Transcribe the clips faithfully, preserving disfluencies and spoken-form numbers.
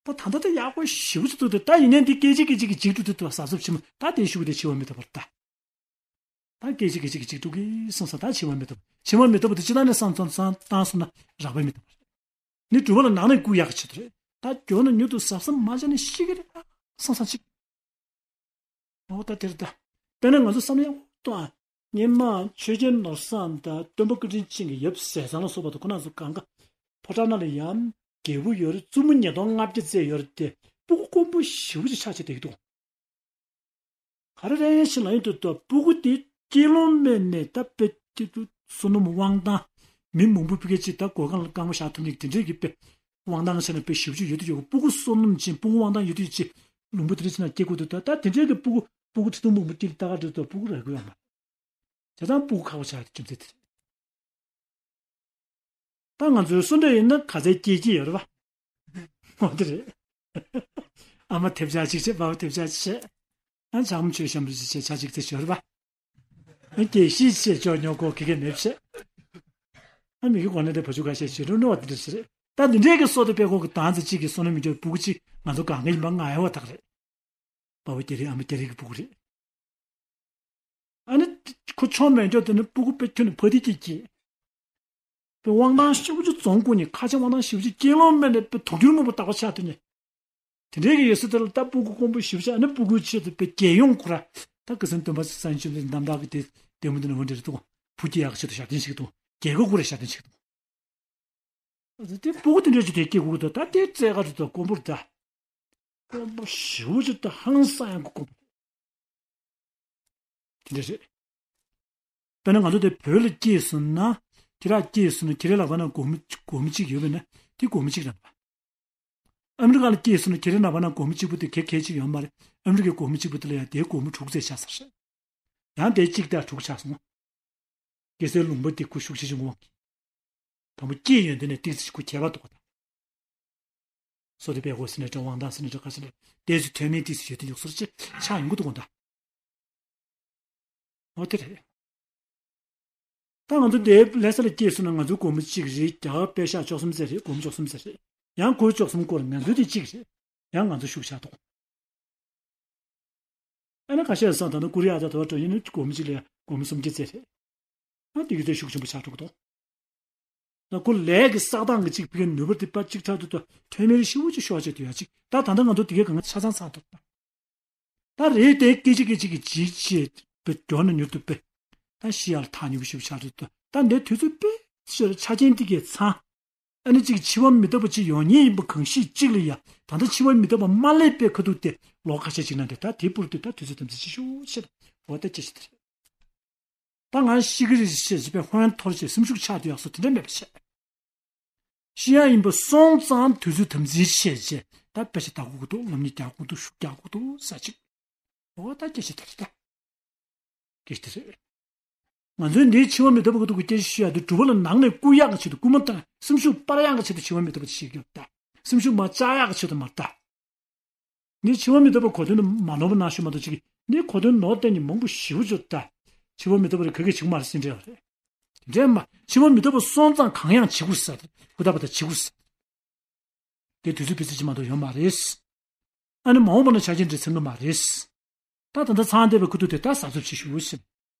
ད་ད་ལྟ་ད་ཡག་པོ་ཞེ་པོ་ཅིག་འདུག་ད་ད་ཡིན་ནའི་འདི་སྐད་ཅིག་སྐད་ཅིག་གིས་འཇིག་འགྲོ་དུས་ད་གཟབ་གཟབ་བྱེད་མ། ད་དེ་ཤུགས་དེ་འཆི་བ་མི་རྟག་པར་ད། ད་སྐད་ཅིག་སྐད་ཅིག་གིས་འཇིག་འགྲོ་གི་སོང་ཙང་ད་འཆི་བ་མི་རྟག་པ། འཆི་བ་མི་རྟག་པ་དེ་ཅི་ལྟར་ནས་བསམ་བློ་བཏང་སོང་ན་རགས་པ་མི་རྟག་པ་རེད། ནི་སྒྲུབ་པ་ལ་ནང་ནས་བཀུག་ཡག་གི་ཆེད་དུ་རེད། ད་མགྱོགས་ན་མྱུར་དུ་གཟབ་གཟབ་མ་བྱས་ན་ཤི་གི་རེད་ད་སོང་ཙང་ཅིག་འོ་ད་དེར་ད། དཔེར་ན་ང་ཚོ་བསམ་བློ་ཡག་པོ་གཏོང་ཨ། སྔོན་མ་ཆོས་རྒྱལ་ནོར་བཟང་དང་སྟོན་པ་བཀའ་དྲིན་ཅན་གྱི་ཡབ་ཟས་གཙང་ལ་སོགས་པ་དང་ཁོ་རང་ཚོ་གང་ག་ཕོ་བྲང་ནང་ལ་ཡང་རྒྱལ་པོ་ཡོད་རེད། བཙུན་མོ་ཉིས་སྟོང་ལྔ་བརྒྱ་ཙམ་ཡོད་རེད་དེ། སྤུ་གུ་དཀོན་པོ་ཞེ་པོ་ཅིག་ཆགས་བྱས་བསྡད་ཀྱི་འདུག་ག་རེ་རེད་ཞེས་ལབ་ཡོང་དུས་ད་སྤུ་གུ་དེ་སྐྱེ་ལོང་མེད་ནས་ད་དཔེ་སྐྱིད་སྡུག་བསོད་ནམས་དབང་ཐང་། མི་མང་པོ་ཕ་གི་ཅིག་ད་སྒོ་ཁང་ལ་རྐང་པ་བཞག་ཐུབ་མཁན་དེ་འདྲས་ཀྱི་དཔེ་དབང་ཐང་ཆེ་ན་དཔེ་ཞེ་པོ་ཅིག་ཡོད་དུ་ཡོད་གི། སྤུ་གུ་བསོད་ནམས་ཅན་སྤུ་གུ་དབང་ཐང་ཡོད་དུ་ཡོད་ཅིག་ལུང་པ་དེ་འདྲས་ཅིག་ནང་སྐྱེ་དགོས་འདུག་ད་ད་དེ་འདྲས་ཀྱི་སྤུ་གུ་སྤུ་གུ་ཁྲི་སྟོང་མང་པོ་སྐྱེ་ལ་ད་ག་འདྲས་འདུག་སྤུ་གུ་རག་གི་ཡོད་མ་རེད། བྱས་ཙང་སྤུ་གུ་ཁག་པོ་ཆགས་ཡོད་རྒྱུ་མཚན་དེ་རེད། ད་ང་ཚོའི་སུ་འདྲ་ཡིན་ན་ག་ཚད་སྐྱེས་ཀྱི་ཡོད་རེད་པ། འོ་དེ་རེད། ཨ་མ་ཐེབས་ཆག་ཅིག་བྱས། པ་ཕ་ཐེབས་ཆག་ཅིག་བྱས། ཨ་ཇག་མོ་ཆོས་ཤམ་རུ་ཅིག་བྱས། ཆ་ཅིག་ཚེ་ཤོར་བ། ཨ་སྐྱེས་ཤི་བྱས་ཅོག་ཉོ་གོ་གི་གེ་མེད་བྱས། ཨ་མི་གི་གོ་ནས་དེ་བ་ཆུ་ཁ་ཤས་བྱེད་རུ་ནོ་བ་དེ་འདྲ་ཞིག་རེད། ད་འདི་འདྲའི་གི་སོ་དེ་པད་ཀོ་གི་དང་ཚེ་གཅིག་གི་སོ་ནམ་མི་འཇོག་སྤུ་གུ་གཅིག་ང་ཚོ་གང་ག་ཡིན་པ་ང་ཡ་བ་དག་རེད། པ་ཕ་སྐྱེས་རེད། ཨ་མ་སྐྱེས་རེད་གི་སྤུ་གུ་རེད། ཨ་ནི་ཁོ་ཆོ་མེད་འཇོག་དེ་ནི་སྤུ་གུ་དཔེ་ཁྱོན་ནས་ཕ་དེ་སྐྱེས་སྐྱེས། པའི་དབང་ཐང་ཞེ་པོ་ཅིག་བཙོང་དགོས་ནས། ཁ་ཆེ་དབང་ཐང་ཞེ་པོ་ཅིག་སྐྱེས་ལོང་མེད་ནས་པའི་དུག་སྦྱོར་མང་པོ་བཏགས་པ་ཆགས་དུས་ནས། དེ་འདྲའི་གི་ཡོད་ས་དེ་ལ་ད་སྤུ་གུ་དཀོན་པོ་ཞེ་པོ་ཅིག་ཨ་ནི་སྤུ་གུའི་ཆེད་དུ་པའི་རྒྱལ་ཡོངས་ཁོ་ར་ད་ཁ་སང་སྟོན་པ་སངས་རྒྱས་བཅོམ་ལྡན་འདས་རྣམ་དག་གི་དེ་ལྟད་མོ་འདི་ནས་འོ་འདྲ་རེད་འདུག་བུ་སྐྱེས་ཡག་ཆེད་དུ་ཞབས་བརྟན་བྱེད་ཀྱི་འདུག་རྒྱལ་ཁབ་ཁོ་ར་ཞབས་བརྟན་བྱེད་ཀྱི་འདུག་དེ་སྤུ་གུ་དེ་འདྲ་ཅིག་དེ་སྐྱེ་དགོས་ཀྱི་འདུག་ད་དེ་བཙལ་ག་རེད་འདུག་དཀོན་པོ་རེད་ད། དཀོན་པོ་ཞེ་པོ་ཅིག་ད་ཧང་སང་ཡག་གི་དཀོན་པོ། དེ་འདྲ་རེད། དཔེར་ན་ང་ཚོ་དེ་བོད་ལ་སྐྱེས་སོང་ན། ཁྱེད་རང་སྐྱེས་སོང་ན་ཁྱེད་རའི་ལག་པ་ན་སྒོར་མོ་སྒོར་མོ་གཅིག་ཡོད་པས་ན་དེ་སྒོར་མོ་གཅིག་རེད་པ། ཨ་མི་རི་ཀ་ལ་སྐྱེས་སོང་ན་ཁྱེད་རའི་ལག་པ་ན་སྒོར་མོ་གཅིག་པོ་དེ་གལ་གལ་ཆེ་ཡོད་མ་རེད། ཨ་མི་རི་ཀའི་སྒོར་མོ་གཅིག་པོ་དེ་ལ་ཡང་དེའི་སྒོར་མོ་དྲུག་ཙམ་ཆགས་ཚར་རེད། ཡང་དེའི་གཅིག་དང་དྲུག་ཆགས་སོང་། རྒྱལ་སའི་ལུང་པ་དེ་ཁོ་ཤུགས་ཆེ་ཆུང་དབང་གིས། དང་པོ་སྐྱེས་ཡོན་དེ་ནས་ཏིག་ཙི་ཁོ་ཁྱད་པར་འདུག་ག་ད། སོ་དེ་པད་ཀོ་ཟེར་ནས་འདྲ་དབང་ཐང་ཟེར་ནས་འདྲ་ཁ་ཤས་ནས་ཏོག་ཙམ་མཐོ་དམན་ཏིག་ཙི་ཡོད་དེ་ཡོད་སོར་ཆེ་ཆགས་ཡོང་གི་འདུག་ག་ད། འོ་དེ་རེད། ད་ང་ཚོ་འདིའི་ལྷ་ས་ལ་སྐྱེས་སོང་ན་ང་ཚོའི་སྒོར་མོ་གཅིག་རེད། རྒྱ་གར་པད་ཤག་བཅུ་གསུམ་ཙམ་རེད། སྒོར་མོ་བཅུ་གསུམ་ཙམ་རེད། ཡང་སྒོར་བཅུ་གསུམ་སྐོར་ང་ཚོའི་དེ་གཅིག་རེད། ཡང་ང་ཚོ་ཤུགས་ཆག་འདུག་ཨ་ནི་ཁ་ཤས་སང་ད་ནི་ཀོ་རི་ཡ་དང་དེ་བ་འདྲ་ཡིན་ན་སྒོར་མོ་གཅིག་ལ་སྒོར་མོ་སུམ་བརྒྱ་ཙམ་རེད། ཨ་དེ་གི་དེ་ཤུགས་ཆེན་པོ་ཆགས་འགྲོ་གི་འདུག་ད་ཁོ་ལས་ཀྱི་བསགས་སྟངས་ཀྱི་གཅིག་ཕ་གིའི་ནུས་པ་དེ་པ་གཅིག་ཁྲག་ཏུ་ཏུ་མཐོ་དམན་ཞེ་པོ་ཅིག་ཤོར་བྱས་དུས་ཡ་གཅིག་ད་ད་ལྟ་ང་ཚོ་དེ་གའི་གང་ཆ་ཚང་ཚང་འདུག་ད་རེད་དེ་སྐད་ཅིག་སྐད་ཅིག་གིས་འཇིག་བྱས་པའི་མགྱོགས་ན་མྱུར་དུ་པའི་ད་ཤི་ཡག་ལ་ཐག་ཉེ་པོ་ཞེ་པོ་ཆགས་འདུག་ད་འདིའི་དུས་ཚོད་དཔེ་ཆ་རྐྱེན་དེ་གའི་ཚང་། ཨ་ནི་གཅིག་འཆི་བ་མི་རྟག་པ་ཅིག་ཡོང་ཉེན་ཡིན་པ་གང་ཤེས་གཅིག་ལ་ཡ་ད་ལྟ་འཆི་བ་མི་རྟག་པ་མ་སླེབས་པའི་ཁ་ཐུག་དེ་ལོ་ཁ་ཤས་ཅིག་ནང་དེ་ད་དེ་སྤུར་དུས་ད་དུས་ཚོད་དམ་འཛིན་བྱེད་ཤོག་ཅེས་འོ་ད་སྐད་ཆ་དེ་རེད། ད་ང་ཤི་གི་རེད་ཅེས་བྱས་པའི་ཧོན་འཐོར་བྱས་སེམས་ཤུགས་ཆག་དུ་ཡག་སོ་དེ་འདྲ་མེད་པ་བྱས། ཤི་ཡ་ཡིན་པ་སོང་ཙང་དུས་ཚོད་དམ་འཛིན་བྱས་བྱས་ད་དཔེ་ཆ་ལྟ་དགོས་ཀྱི་འདུག་ལམ་ནས་རྒྱག་དགོས་འདུག་ཤུགས་རྒྱག་དགོས་འདུག་ས་ཅིག་འོ་ད་སྐད་ཆ་དེ་རེད་ད། སྐད་ཆ་དེ་རེད། ང་ཚོའི་འདིའི་འཆི་བ་མི་རྟག་པ་གི་ཐོག་གི་སྐད་ཆ་ཤོད་ཡག་དེ་སྒྲུབ་པ་ལ་ནང་ནས་བཀུག་ཡག་གི་ཆེད་དུ་སྐུལ་མ་བཏང་སེམས་ཤུགས་སྤར་ཡག་གི་ཆེད་དུ་འཆི་བ་མི་རྟག་པ་ཞིག་ཡོད་ད། སེམས་ཤུགས་མ་བཅག་ཡག་གི་ཆེད་དུ་མ་རེད་ད། འདི་འཆི་བ་མི་རྟག་པ་གོ་དོན་མ་ནོར་བ་ནང་ཞུ་མ་གཏོགས་ཅིག་འདི་གོ་དོན་ནོར་བསྡད་མཁན་མང་པོ་ཞེ་པོ་ཅིག་ཡོད་ད། འཆི་བ་མི་རྟག་པ་རེད་ག་གེ་བྱེད་ཀྱི་མ་རེད་ཟེར་འདྲ་བ་རེད། དེ་འདྲ་མ་འཆི་བ་མི་རྟག་པ་སོང་ཙང་གང་ཡང་བྱེད་དགོས་ས་རེད། ཧུར་ཐག་པ་ད་བྱེད་དགོས་ས། དེ་དུས་ཚོད་ཕལ་ཆེར་ཅིག་མ་གཏོགས་ཡོད་མ་རེད། ཨ་ནི་མ་འོངས་པ་ན་ཆ་རྐྱེན་འདྲ་ཚང་གི་མ་རེད། ད་ད་ལྟ་ཚང་བསྡད་པའི་ཁུ་ཐུག་དེ་ད་གཟབ་གཟབ་བྱེད་ཤོག་ཟེར།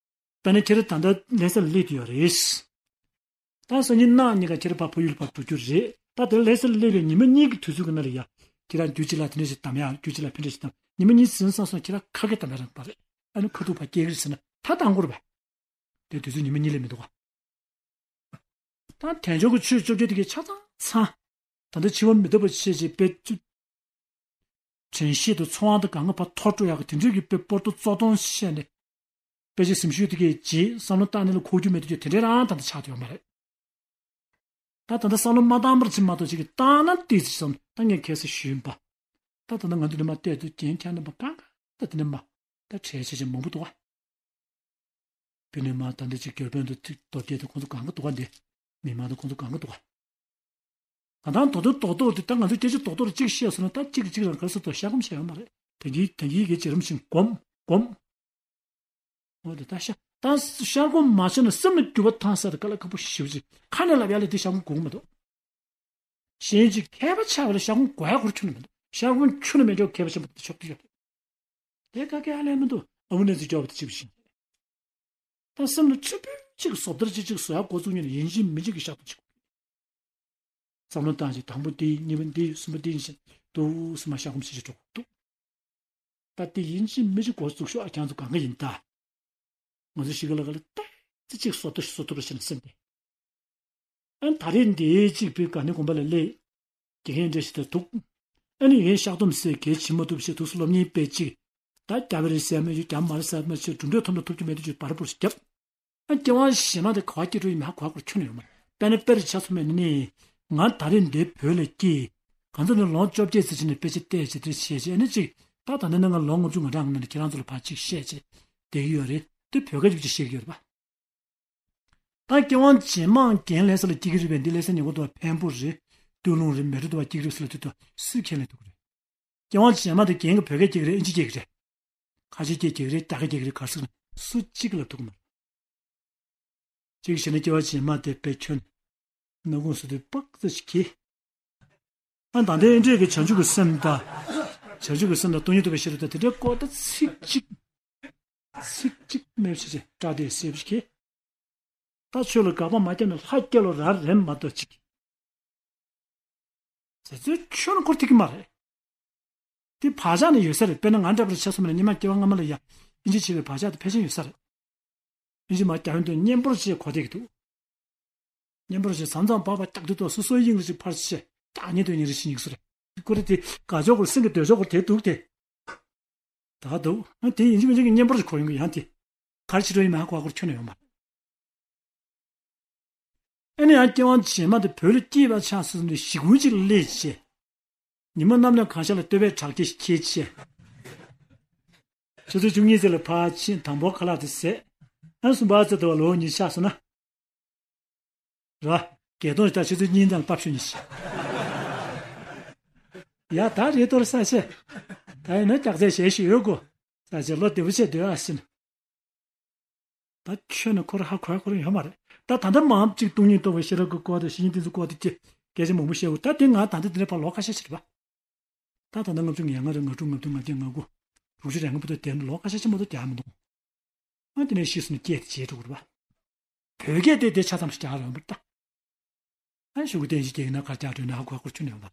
དཔེར་ན་ཁྱེད་རང་ད་ལྟ་ལྷ་ས་ལ་སླེབས་བསྡད་ཡོད་རེད། ད་སང་ཉིན་གནངས་ཉིན་ཀ་ཁྱེད་རང་ཕར་ཕ་ཡུལ་ཕར་འགྲོ་རྒྱུ་རེད། ད་དེ་ལྷ་ས་ལ་སླེབས་པའི་ཉི་མ་གཉིས་ཀྱི་དུས་ཚོད་ཀྱི་ནང་ལ་ཡ། ཁྱེད་རང་རྒྱུ་ཅིག་ལ་དེ་འདྲ་ཞིག་གདམ་ཡ། རྒྱུ་ཅིག་ལ་ཕན་འདྲ་ཞིག་གདམ། ཉི་མ་གཉིས་ཟིན་སོང་སོང་ཁྱེད་རང་ཁ་སྐད་གདམ་ཡ་རང་པ་རེད། ཨ་ནི་ཁ་ཐུག་ཕར་སྐྱེལ་གི་རེད་ཟེར་ན་ད་གདམ་དགོས་རེད་པ། དེ་དུས་ཚོད་ཉི་མ་གཉིས་ལས་མི་འདུག་ག་ད་དལ་འབྱོར་གྱི་ཆོས་བཅོ་བརྒྱད་དེ་གའི་ཆ་ཚང་ཚང་། ད་ལྟ་འཆི་བ་མི་རྟག་པ་ཆེ་ཆེ་དཔེ་ཅིག་དྲན་ཤེས་དང་ཚོར་དབང་དང་གང་ག་ཕར་འཐོར་འགྲོ་ཡག་གི་དེ་འདྲའི་གི་དཔེ་སྤོར་ཏོ་གཙོ་དོན་བཤད་ནས། དཔེ་ཆ་སེམས་ཤུགས་དེ་གའི་རྗེས་བསམ་བློ་བཏང་ནས་ལ་འཁོར་རྒྱུ་མེད་དུ་གྱུར་དེ་འདྲའི་རང་ད་ལྟ་ཆགས་ཐུབ་ཡོད་མ་རེད། ད་ད་ལྟ་བསམ་བློ་མ་བཏང་བར་ཕྱིན་མ་གཏོགས་ཅིག་གི་བཏང་ན་ཏོག་ཙམ་བསམ་ད་ངས་ཁ་སང་ཞུས་པ། ད་ད་ལྟ་ང་ཚོ་འདི་མ་བལྟས་དུས་རྒན་ཁྱེད་རྣམ་པ་གང་ག་ད་དེ་ནས་མ་ད་གྲས་ཆེ་ཆེ་མང་པོ་འདུག་ག་དེ་ནས་མ་ད་འདི་ཅིག་སྐྱོར་དཔོན་དུ་ཐིག་རྡོ་སྐྱེས་དུ་ཁོང་ཚོ་གང་ག་འདུག་ག་འདི་མི་མང་དུ་ཁོང་ཚོ་གང་ག་འདུག་ག་ད་ལྟ་མདོ་དོན་རྡོག་རྡོག་དེ་ད་ང་ཚོ་སྐད་ཆ་རྡོག་རྡོག་གཅིག་བཤད་སོང་ན་ད་གཅིག་གིས་གཅིག་རང་ག་རེ་ཟེར་དོ་ཤ་སྒོམ་བྱས་ཡོད་མ་རེད། དེ་གིས་དེ་གིས་གི་བྱེད་རིམ་བཞིན་སྒོམ་སྒོམ། འོ་དེ་ད་ཤ་ད་ཤ་སྒོམ་མ་བྱས་ན་སེམས་ལ་འགྱུར་བ་བཏང་ས་དེ་དཀའ་ལས་ཁག་པོ་ཞེ་པོ་ཅིག་ཁ་ནས་ལབ་ཡ་ལས་དེ་ཤ་སྒོམ་དགོས་ཀྱི་མི་འདུག་གཞན་གཅིག་མཁས་པ་ཆགས་པ་ལ་ཤ་སྒོམ་དགོས་ཡ་ཁུར་ཁྱོན་ནས་མི་འདུག་ཤར་ཁུང་ཁྱོན་ནས་མེད་ཀྱོག་མཁས་པ་ཆེན་པོ་དེ་ཆོག་ཏུ་ཡོད། དེ་ག་གེ་ཧ་ལས་མི་འདུག་ཨ་ཁུ་ནེ་ཙི་སྐྱོབ་པ་དེ་གཅིག་པུ་ཞིག་ད་སེམས་ལ་ཕྲུ་གུ་གཅིག་བཟོ་ལྟར་གཅིག་གཅིག་བཟོ་ཡག་འགོ་བཙུགས་ཉིན་ཡིན་གཅིག་མིན་གཅིག་གི་བཤགས་སྡོམ་བྱེད་དགོས། བསམ་བློ་བཏང་ཞིག་དང་པོ་དེ་གཉིས་པ་འདི་གསུམ་པ་འདི་ཡིན་ཞིང་དུ་སུ་མ་བཤགས་སྡོམ་བྱེད་ཀྱི་འགྲོ་དགོས་འདུག་ད་དེ་ཡིན་གཅིག་མིན་གཅིག་འགོ་བཙུགས་ཤོག་ཨ་ཁྱང་ཚོ་གང་ག་ཡིན་ད། ང་ཚོ་ཤི་ག་ལ་ག་ལ་ཏོག་ཙི་གཅིག་བཟོ་ལྟ་བཟོ་ཐུབ་པ་ཞིག་ན་སེམས་དེ། ཨ་ད་རེས་འདི་གཅིག་བུའི་ག་ནི་དགོན་པ་ལ་སླེབས། དགེ་རྒན་འདྲ་ཞིག་ད་འདུག་ཨ་ནི་ཡིན་བཤགས་སྡོམ་ཟེར་གལ་བྱེད་མ་ཐུབ་ཞེས་ཐུགས་སུ་སློབ་གཉེར་སྤེལ་གཅིག་ད་རྒྱབ་རེ་ཟེར་མ་ཞུ་རྒྱབ་མ་རེ་ཟེར་མ་ཞུ་གྲུབ་འབྲས་ཐོབ་ན་ཐོབ་རྒྱུ་མེད་དུ་ཆུད་བར་པོར་རྒྱབ། ཨ་སྐྱེ་བ་གཞན་མ་དེ་ག་བ་སྐྱེ་འགྲོ་ཡིན་མིན་ཧ་གོ་བ་ཁོར་ཁྱོན་ནས་ཡོད་མ་རེད། དཔེར་ན་དཔེར་ཆ་མཚོན་པ་ཡིན་ན་ནི། ང་ད་རེས་འདིར་བོད་ལ་སྐྱེས། གང་ཚོད་ནས་ལོ་བཅོ་བརྒྱད་ཙམ་ཕྱིན་ནས་དཔེ་ཆ་བལྟས་བྱས་དེ་བཤད་བྱས་ཨ་ནི་གཅིག་ད་ད་ནི་ནི་ང་ལོ་ལྔ་བཅུ་ང་གྲངས་ངང་ནས་ཁྱེད་རང་ཚོ་ལ་ཕར་གཅིག་བཤད་བྱས་བསྡད་ཀྱི་ཡོད་རེད་དེ་བོད་སྐད་ཅིག་ཅིག་བཤད་ཀྱི་ཡོད་རེད་པ། ད་སྐྱེ་བ་རྗེས་མ་རྒན་ལྷ་ས་ལ་སྐྱེ་གི་རེད་པས་འདི་ལྷ་ས་ཉེ་འཁོར་དུ་བ་འཕན་པོ་རེད། སྟོད་ལུང་རེད་མེ་རི་དུ་བ་སྐྱེ་གི་རེད་ཟེར་ལ་དུས་དུ་སུས་ཁས་ལེན་ཐུབ་ཀྱི་རེད། སྐྱེ་བ་རྗེས་མ་དེ་རྒན་གྱི་བོད་སྐད་སྐྱེ་གི་རེད་ཨིན་ཇི་སྐྱེ་གི་རེད། ཁ་ཆེ་སྐད་སྐྱེ་གི་རེད་རྒྱ་སྐད་སྐྱེ་གི་རེད་ག་རེ་ཟེར་ན་སུ་གཅིག་ལ་ཐུག་གི་མ་རེད། གཅིག་བྱས་ན་སྐྱེ་བ་རྗེས་མ་དེ་དཔེ་ཁྱོན་ནག་ཁུང་སུ་དུས་པག་ཙི་ཞིག་གིས། ཨ་ད་ལྟའི་ཨེ་འདྲས་ཀྱི་བྱང་ཆུབ་ཀྱི་སེམས་དང་། བྱང་ཆུབ་ཀྱི་སེམས་དང་སྟོང་ཉིད་རྟོགས་པའི་ཤེས་རབ་དང་དེ་འདྲའི་སྐོར་དང་ཚིག་གཅིག་ཚིག་གཅིག་མེད་ཞེས་བཀྲ་དེ་སེ་བཞི་ཁེ། ད་ཆོས་ལ་དགག་པ་མ་བརྒྱབ་ན་ལྷ་སྐྱེ་ལོ་ར་རེད་མ་གཏོགས་གཅིག་ཟེར་ཚོའི་ཆོས་ནི་འཁོར་ཐིག་གི་མ་རེད། དེ་བག་ཆགས་ནི་ཡོད་ས་རེད་དཔེར་ན་ང་འདྲ་པར་ཆ་སོང་ན་སྙེ་མ་སྐྱེ་བ་སྔ་མ་ལ་ཡ་ཨིན་ཇི་བྱེད་པའི་བག་ཆགས་དེ་ཕལ་ཆེར་ཡོད་ས་རེད། ཨིན་ཇི་མ་རྒྱ་ཡོན་དུ་གཉན་པོར་ཅེས་གོ་བསྡད་ཀྱི་འདུག་གཉན་པོར་ཅེས་མཚམས་མཚམས་བག་བག་རྒྱག་དུས་ཏོ་སོ་སོའི་དབྱིངས་རེ་ཅིག་ཕར་ཆེ་རྒྱག་ཉེ་དུ་ཉེ་རེ་ཞིག་ཉིག་སུ་རེད། ཁོ་རེ་དེ་དགའ་ཕྱོགས་སྐོར་སེང་གེ་འདོད་ཕྱོགས་སྐོར་དེ་འདུག་དེ། ད་འདུག་ཨ་དེ་ཡིན་གཅིག་མིན་གཅིག་གི་གཉན་པོར་ཅིག་གོ་ཡོང་གི་ཡང་དེ། གར་ཕྱི་དྲོ་ཡིན་མ་ཧ་གོ་ཧ་གོར་ཁྱོན་ནས་ཡོང་མ་རེད། ཨ་ནི་ཡང་སྐྱེ་བ་རྗེས་མ་དེ་བོད་ལ་སྐྱེས་པ་ཆགས་སོང་ནས་ཞི་ཀུན་ཅིག་སླེབས་བྱས། ཉི་མ་གནམ་ལ་གང་ཤར་ལ་བསྟོད་པའི་བྲག་སྐྱེས་ཤིག་ཁྱེར་བྱས། ཆུ་ཚོད་བཅུ་གཉིས་ཙམ་ལ་ཕར་ཕྱིན་དང་པོ་ཁ་ལག་དེ་བཟས། ཨ་གསུམ་པ་ཙམ་དུ་བ་ལོ་གཉིས་ཆགས་སོང་ན། ར། བརྒྱད་སྟོང་ཞིག་ད་ཆུ་ཚོད་གཉིས་ཙམ་ལ་ཕབ་ཤོག་ཉིས་ཤིག་ཡ་ད་རེད་དོར་ས་ཆེ། ད་ཡིན་ན་སྐྱག་རྫས་གཞན་ཞིག་ཡོད་དགོ་ས་ཆེ་ལོ་བདེ་པོ་བྱས་སྡོད་ཨ་ཟིན། ད་ཁྱོད་ནི་ཁོ་ར་ཧ་གོ་ཡ་ཁོ་ར་ཡོད་མ་རེད། ད་ད་ལྟ་མང་གཅིག་སྟོང་ཉིད་རྟོགས་པའི་ཤེས་རབ་ཀྱི་སྐོར་དང་བཤེས་གཉེན་དེ་ཚོའི་སྐོར་དེ་སྐད་ཆ་མང་པོ་བཤད་འོ་ད་དེ་ང་ད་ལྟ་དེ་འདྲ་ཕར་ལོ་ཁ་ཤས་ཤིག་རེད་པ། ད་ད་ལྟ་ལྔ་བཅུ་ང་ལྔ་རེད་ང་དྲུག་ང་བདུན་ང་བརྒྱད་ང་དགུ། དྲུག་ཅུ་རེ་ལྔ་བར་དུ་དེ་ནི་ལོ་ཁ་ཤས་ཆེན་པོ་དུ་རྒྱག་མི་འདུག་ཨ་དེ་ནས་ཤི་སོང་ནས་སྐད་དེ་བྱེད་འགྲོ་དགོས་རེད་པ། བོད་སྐད་དེ་དེ་ཆ་ཙམ་ཞིག་རྒྱག་རོགས་པར་ལྟ། ཨ་ཞུ་གི་བསྟན་བཞི་རྒྱག་ན་ཁ་རྒྱག་འགྲོ་ན་ཧ་གོ་ཧ་གོར་ཆུ་ནས་ཡོང་པ།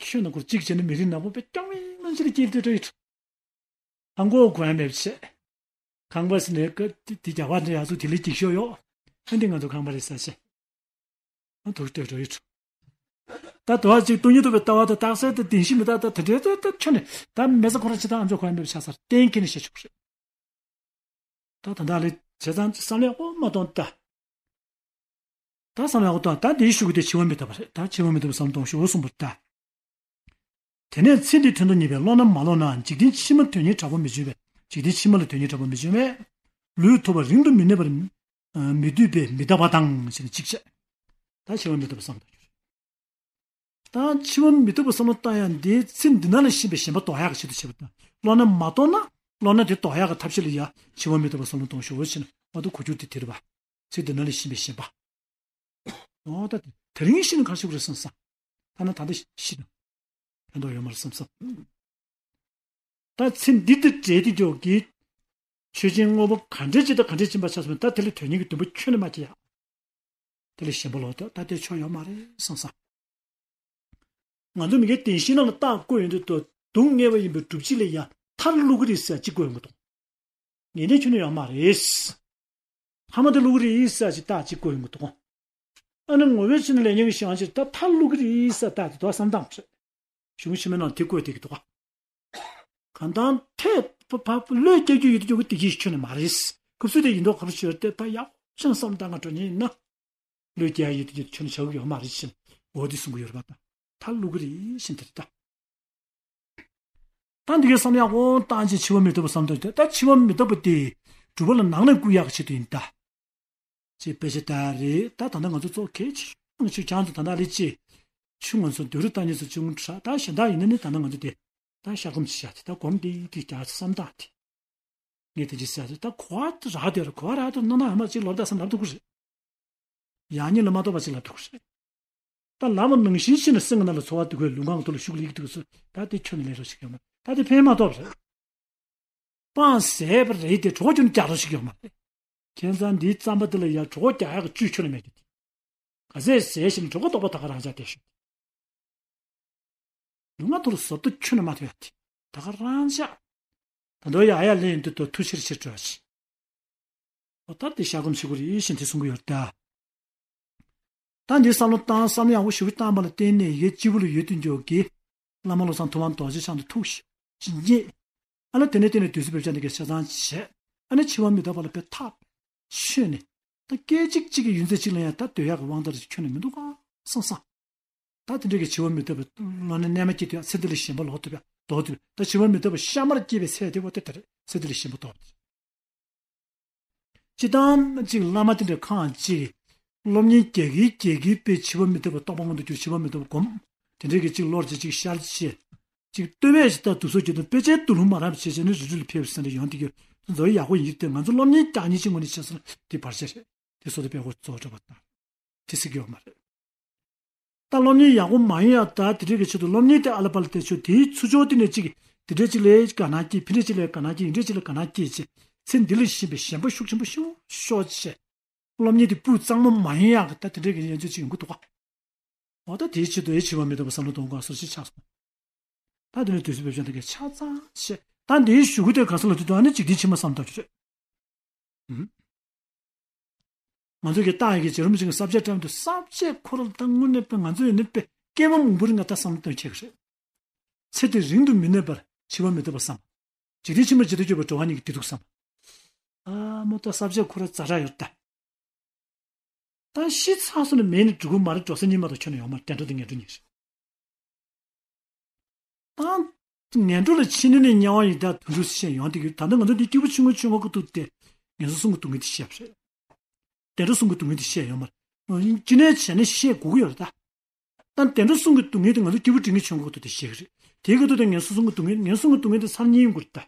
ཤོད་ན་སྐོར་གཅིག་བྱས་ན་མི་རིགས་ནག་པོ་པའི་རྐྱང་བའི་ནང་ཕྱིར་སྐྱེལ་དུ་འགྲོ་ཡོད། ཧང་གོ་གོ་ཡ་མེད་བྱས། ཁང་པ་ཟིན་ནས་ཀ་དེ་རྒྱ་བ་འདྲ་ཡ་ཚོ་དེ་ལས་སྡིག་ཤོས་ཡོད། ཨ་འདི་ང་ཚོ་ཁང་པ་རེད་ས་ཆེ། ཨ་དུར་སྟོད་འགྲོ་ཡོད། ད་དོ་བ་གཅིག་སྟོང་ཉིད་རྟོགས་པའི་ལྟ་བ་དང་རྟགས་གསལ་དང་བདེན་བཞི་མི་རྟག་དང་དེ་འདྲའི་ལྟ་ལྟ་ཆོ་ནས་ད་མེ་ས་ཁོ་ར་ཇི་ལྟར་ཨ་མཆོག་ཁོ་ཡ་མེད་པ་ཆགས་ཚར་གཏན་འཁེལ་ནས་བཤད་ཆོག་རེད། ད་ད་ལྟ་ལས་བྱས་ཙང་བསམ་ཡག་པོ་མ་གཏོང་ད། ད་བསམ་ཡག་པོ་གཏོང་ད་འདིའི་ཤུགས་དེ་འཆི་བ་མི་རྟག་པ་རེད་ད་འཆི་བ་མི་རྟག་པ་བསམ་གཏོང་ཤོག་གསུངས་པ་རེད་ད། དེ་ནས་ཚེ་འདི་དོན་དུ་གཉེར་བའི་བློ་རྣམས་མ་ལོག་ན་འཇིག་རྟེན་ཕྱི་མ་དོན་གཉེར་དྲག་པོ་མི་འབྱུང་བས་འཇིག་རྟེན་ཕྱི་མ་ལ་དོན་གཉེར་དྲག་པོ་མི་འབྱུང་བས། ལུས་ཐོབ་པ་རིང་དུ་མི་གནས་པར་མི་འདོད་པས་མི་འདའ་བ་དང་ཞེས་ནས་གཅིག་བྱས། ད་འཆི་བ་མི་རྟག་པ་བསམ་གཏོང་རྒྱུ་རེད། ད་འཆི་བ་མི་རྟག་པ་བསམ་བློ་བཏང་ཡག་འདི་ཚེ་འདི་ན་ལ་ཤི་བའི་ཞེན་པ་ལྡོག་ཡག་གི་ཆེད་དུ་བྱེད་པ་དང་བློ་སྣ་མ་གཏོང་ན་བློ་སྣ་དེ་ལྡོག་ཡག་གི་ཐབས་ཤེས་ལ་ཡ་འཆི་བ་མི་རྟག་པ་བསམ་བློ་གཏོང་ཤོག་ཅེས་ནས་མ་གཏོགས་གོ་རྒྱུ་དེ་དེ་རེད་པ། ཚེ་འདི་ན་ལ་ཤི་བའི་ཞེན་པ། འོ་ད་དེ་དེ་རིང་ཤི་ན་ག་རེ་བྱེད་དགོས་རེད་བསམ་བསམ། ཐ་ན་ད་ལྟ་ཤི་ན་ཕན་ཐོགས་ཡོད་མ་རེད་བསམ་བསམ། ད་ཚེ་འདི་དང་བྲལ་ཏེ་འགྱོ་གི་ཆོས་ཅན་དངོས་པོ་ག་འདྲའི་ཅིག་དང་ག་འདྲའི་ཅིག་ཡིན་པ་ཆགས་སོང་ད་དེ་ལ་དོན་སྙིང་གི་འདུན་པ་ཁྱོན་ནས་མ་སྐྱེ་ཡ། དེ་ལ་ཞེན་པ་ལོག་ཏུ་ད་དེ་ཆོ་ཡོད་མ་རེད་བསམ་བསམ། ང་ཚོ་མི་སྐད་བདེན་བཞི་ནང་ལ་རྟགས་བཀོད་ཡོང་དུས་དོ་སྡུག་བསྔལ་བ་ཡིན་པའི་སྒྲུབ་བྱེད་ལ་ཡ་མཐར་བླུག་གི་རེད་ཟེར་གཅིག་བཀོད་ཡོང་གི་འདུག་ངེས་གཏན་ཁྱོན་ནས་ཡོད་མ་རེད། ཕ་མ་དེ་བླུག་གི་རེད་ཟེར་གཅིག་རྟགས་གཅིག་བཀོད་ཡོང་གི་འདུག་ཨ་ནི་ངོ་བོའི་ཆོས་ནི་ལས་ཉོན་གྱི་གཞན་ཕྱིར་ད་མཐར་བླུག་གི་རེད་ཟེར་རྟགས་དེ་དོ་བསམ་སྟངས་རེད། གཞུང་ཕྱི་མའི་ནང་དེ་བཀོད་བསྡད་ཀྱི་འདུག་ག་གང་ལྟར་ཐད་ཕ་ཕ་བློས་སྐྱེ་རྒྱུ་ཡོད་དུ་ཡོད་ཀྱི་དེ་གིས་ཁྱོན་ནས་མ་རེད། སྐབས་སུ་དེ་ཡིན་མདོག་ཁ་པོ་ཤོར་ཏེ་ད་ཡག་ཅང་བསམ་བཏང་ང་འགྲོ་ཉེན་ཡིན་ན། བློས་སྐྱེ་ཡ་ཡོད་དུ་ཡོད་ཁྱོན་ནས་བྱ་གི་ཡོད་མ་རེད་ཅེས་འོ་དེ་གསུང་གི་ཡོད་རེད་པ་ད། མཐར་བླུག་གི་རེད་ཤིན་ཏུ་རེད་ད། ད་འདི་གའི་བསམ་ཡག་འོང་བཏང་ཅིང་འཆི་བ་མི་རྟག་པ་བསམ་དོན་དེ་ད་འཆི་བ་མི་རྟག་པ་དེ་སྒྲུབ་པ་ལ་ནང་ནས་བསྐུལ་ཡག་གི་ཆེད་དུ་ཡིན་ད། ཅེས་དཔེ་ཆ་ལྟ་རེད་ད་ད་ལྟ་ང་ཚོ་ཚོགས་གལ་ཆེ་ང་ཆུ་ཆང་ཚོ་ད་ལྟ་ལས་ཅེས། ཆུ་ང་ཚོ་འདོད་རུ་ལྟ་ཉེས་སུ་ཅུང་ཁྲ་ད་གཞན་དག་ཡིན་ན་ནི་ད་ལྟ་ང་ཚོ་དེ་ད་ཤར་སྒོམ་ཆེ་བཞག་དེ་ད་སྒོམ་དེ་དེ་རྒྱ་ཆེ་བསམ་སྟངས་དེ། ངས་དེ་ཅི་ཟེར་ད་གོ་བ་རག་དེ་ར་གོ་བ་རག་དེ་ར་ནང་ན་ཨ་མ་ཅིག་ལོར་ད་བསམ་ལབ་ཐུབ་ཀྱི་རེད། ཡང་ཉིད་ལ་མ་གཏོགས་པ་ཅིག་ལབ་ཐུབ་ཀྱི་རེད། ད་ལབ་པ་ནང་བཞིན་ཤི་ན་སེམས་ཀྱི་ནང་ལ་ཚོར་བ་དེ་ཁོའི་ལུས་ཁམས་ཀྱི་ཐོག་ལ་ཤུགས་ལ་ཡིག་འདུག་སོ། ད་དེ་ཁྱོན་ནས་ལས་རོགས་ཤིག་ཡོང་མ་རེད། ད་དེ་ཕན་མ་ཐོགས་རེད། སྤང་ཟད་པ་རེད་དེ་གྲོགས་ཀྱང་བསྐྱར་རོགས་ཤིག་ཡོང་མ་རེད། ཁྱེད་ཚང་འདིའི་རྩམ་པ་འདི་ལ་ཡ་གྲོགས་རྒྱག་ཡག་གི་བཅུད་ཁྱོན་ནས་མེད་རྒྱུ་དེ། ག་ཚད་ཟས་ཤིང་གྲོགས་པོ་རྟོགས་པ་ད་ག་རང་ཆགས་བསྡད་ཤོག། ལུས་ངག་ཐོག་ལ་བཟོ་ལྟ་ཁྱོན་ནས་མ་ཐོན་ཡ་དེ་ད་ག་རང་ཆགས། ད་དུང་ཡ་ཡ་ལེན་དུ་དོ་ཐུགས་ཆེར་ཆེར་འགྲོ་ཞིག། ཨོ་ད་དེ་ཤ་སྐམ་ཆུ་ཁོ་རེ་ཡིད་བཞིན་དེ་གསུང་གི་ཡོད་ད། ད་འདི་བསམ་བློ་བཏང་བསམ་བློ་ཡག་པོ་ཞིག་བཏང་པ་ལ་བརྟེན་ནས་ཡེ་སྤྱི་བོ་ལ་ཡོད་དུ་འཇོག་གི། བླ་མ་བློ་བཟང་ཐུབ་དབང་རྡོ་རྗེ་འཆང་དུ་ཐུགས་ཞིག་ཅི་རྙེད། ཨ་ནི་དེ་ནས་བརྟེན་ནས་དུས་ཚོད་བེད་སྤྱད་འདི་གའི་ཆ་ཚང་བྱས། ཨ་ནི་འཆི་བ་མི་རྟག་པ་ལ་དཔེ་ཐག་ཆོད་ནས། ད་སྐད་ཅིག་གཅིག་གི་ཡུན་ཚད་གཅིག་ལ་ཡང་ད་སྡོད་ཡག་གི་དབང་ཐང་ཁྱོན་ནས་མི་འདུག་ག་བསམ་བསམ། ད་དེ་འདྲ་གི་འཆི་བ་མི་རྟག་པའི་བློ་ནི་རྣལ་མ་སྐྱེས་དུས་ཚེ་འདི་ལས་གཞན་པ་ལོག་ཐུབ་ཡ་ལྡོག་ཐུབ་ད་འཆི་བ་མི་རྟག་པ་ཤ་མར་སྐྱེས་པའི་ཚེ་དེ་བ་དེ་ལྟར་ཚེ་འདི་ལས་གཞན་པ་ལྡོག་སྤྱི་བཏང་གཅིག་བླ་མ་དེ་འདྲ་ཁག་ཅིག་སློབ་གཉེར་རྒྱག་གིན་རྒྱག་གིན་པའི་འཆི་བ་མི་རྟག་པ་རྟོགས་པ་མངོན་དུ་གྱུར་འཆི་བ་མི་རྟག་པ་སྒོམ། དེ་འདྲའི་གི་གཅིག་བློར་གཅིག་གཅིག་ཤར་ཆེ། གཅིག་ལྟོས་པས་ཅི་ལྟར་དུག་སོགས་ཀྱི་དོན་དཔེ་ཆའི་དུ་ལུང་མ་རག་པའི་ཆེ་ཆེ་ནི་རི་རི་ལ་ཕེབས་སེམས་ལ་ཡོང་དེ་གི་མཛོ་ཡག་པོ་ཡིན་ཏེ་ང་ཚོ་སློབ་གཉེར་རྒྱག་མཁན་གཅིག་ངོས་ནས་བྱས་སོང་དེ་བར་ཆད་རེད། དེ་སོགས་དེ་དཔེ་ཁོ་གཙོ་བོ་གྲུབ་པ་དང་། དེ་སྲིད་ཀྱི་ཡོད་མ་རེད། ད་སློབ་གཉེར་ཡག་པོ་མ་ཡིན་ཡག་ད་དེ་འདྲའི་གི་ཆེད་དུ་སློབ་གཉེར་དེ་ཨ་ལ་པ་ལ་བལྟས་ཆོག་དེའི་ཚུར་ཕྱོགས་དེ་ནས་གཅིག་དེ་འདྲའི་གཅིག་ལས་དགའ་སྣང་སྐྱེས་ཕི་འདྲའི་གཅིག་ལས་དགའ་སྣང་སྐྱེས་ཡིན་འདྲའི་གཅིག་ལ་དགའ་སྣང་སྐྱེས་ཆེ། ཚེ་འདི་ལ་ཤེས་པའི་ཞེན་པ་ཤུགས་ཆེན་པོ་ཤུགས་ཤོག་ཆེ། སློབ་གཉེར་དེ་སྤུས་གཙང་མོ་མ་ཡིན་ཡག་གི་ད་དེ་འདྲའི་གི་ཡན་ཆོད་ཅིག་ཡོང་གི་འདུག་ག་འོ་ད་དེའི་ཆེད་དུ་ཨེ་འཆི་བ་མི་རྟག་པ་བསམ་བློ་གཏོང་དགོས་སོ་ཞེས་ཆགས་སོང་། ད་དེ་ནས་དུས་ཚོད་བེད་སྤྱོད་འདི་གའི་ཆ་ཚང་བྱས། ད་འདིའི་གཞུག་གུ་དེ་ག་ས་ལ་དུས་དང་ཨ་ནི་འཇིག་རྟེན་ཕྱི་མ་བསམ་ཐབས་ཀྱི་རེད། ཨུམ། ང་ཚོ་གི་ཏང་ཡི་གི་རྗེ་རིན་པོ་ཆེ་གི་ས་བཅད་བཀྲམ་དུས་ས་བཅད་ཁོ་རང་ད་དངོས་གནས་པའི་ང་ཚོ་ཡི་ནི་པའི་སྐྱེས་མ་མང་པོ་རིང་ང་ད་བསམ་བློ་གཏོང་ཁྱེད་ཀྱི་རེད། ཚེ་འདི་རིང་དུ་མི་གནས་པར་འཆི་བ་མི་ལྡོག་པ་བསམ། འཇིག་རྟེན་ཕྱི་མ་ཇི་ལྟར་སྐྱོ་བའི་འགྲོ་བ་ཉིད་ཀྱི་བདེ་སྡུག་བསམ། ཨ་མོ་ད་ས་བཅད་ཁོ་ར་ཛ་དྲག་ཡོད་ད། ད་ཤི་ཚར་སོང་ནས་མེད་ནས་འགྲོ་གི་མ་རེད་འགྲོ་ས་གཉིས་མ་གཏོགས་ཁྱོན་ནས་ཡོང་མ་རེད་བདེ་འགྲོ་དང་ངན་འགྲོ་གཉིས་རེད། ད་ངན་འགྲོ་ལ་ཕྱི་ནས་ནས་དམྱལ་བ་ཡི་དྭགས་དུད་འགྲོ་ཞེས་ཡོང་དེ་གི་ད་ལྟ་ང་ཚོ་འདི་སྐྱེས་བུ་ཆུང་ངུ་ཆུང་ངུ་གི་ཐུག་སྟེ་ངན་སོང་གསུམ་གྱི་སྡུག་བསྔལ་དེ་ཤེས་པ་རེད། བདེ་འགྲོ་གསུམ་གྱི་སྡུག་བསྔལ་དེ་ཤེས་ཡོང་མ་རེད། ཅི་ནས་བྱས་ནས་ཤེས་དགོས་ཀྱི་ཡོད་རེད་ད། ད་བདེ་འགྲོ་གསུམ་གྱི་སྡུག་བསྔལ་དེ་ང་ཚོ་སྐྱེས་བུ་འབྲིང་གི་ཆོས་འགོག་ཏུ་དེ་ཤེས་ཀྱི་རེད། དེའི་སྐབས་དུ་དེ་ངན་སོང་གསུམ་གྱི་སྡུག་བསྔལ་ངན་སོང་གི་སྡུག་བསྔལ་དེ་ཚར་གཉིས་ཡོང་གི་རེད་ད།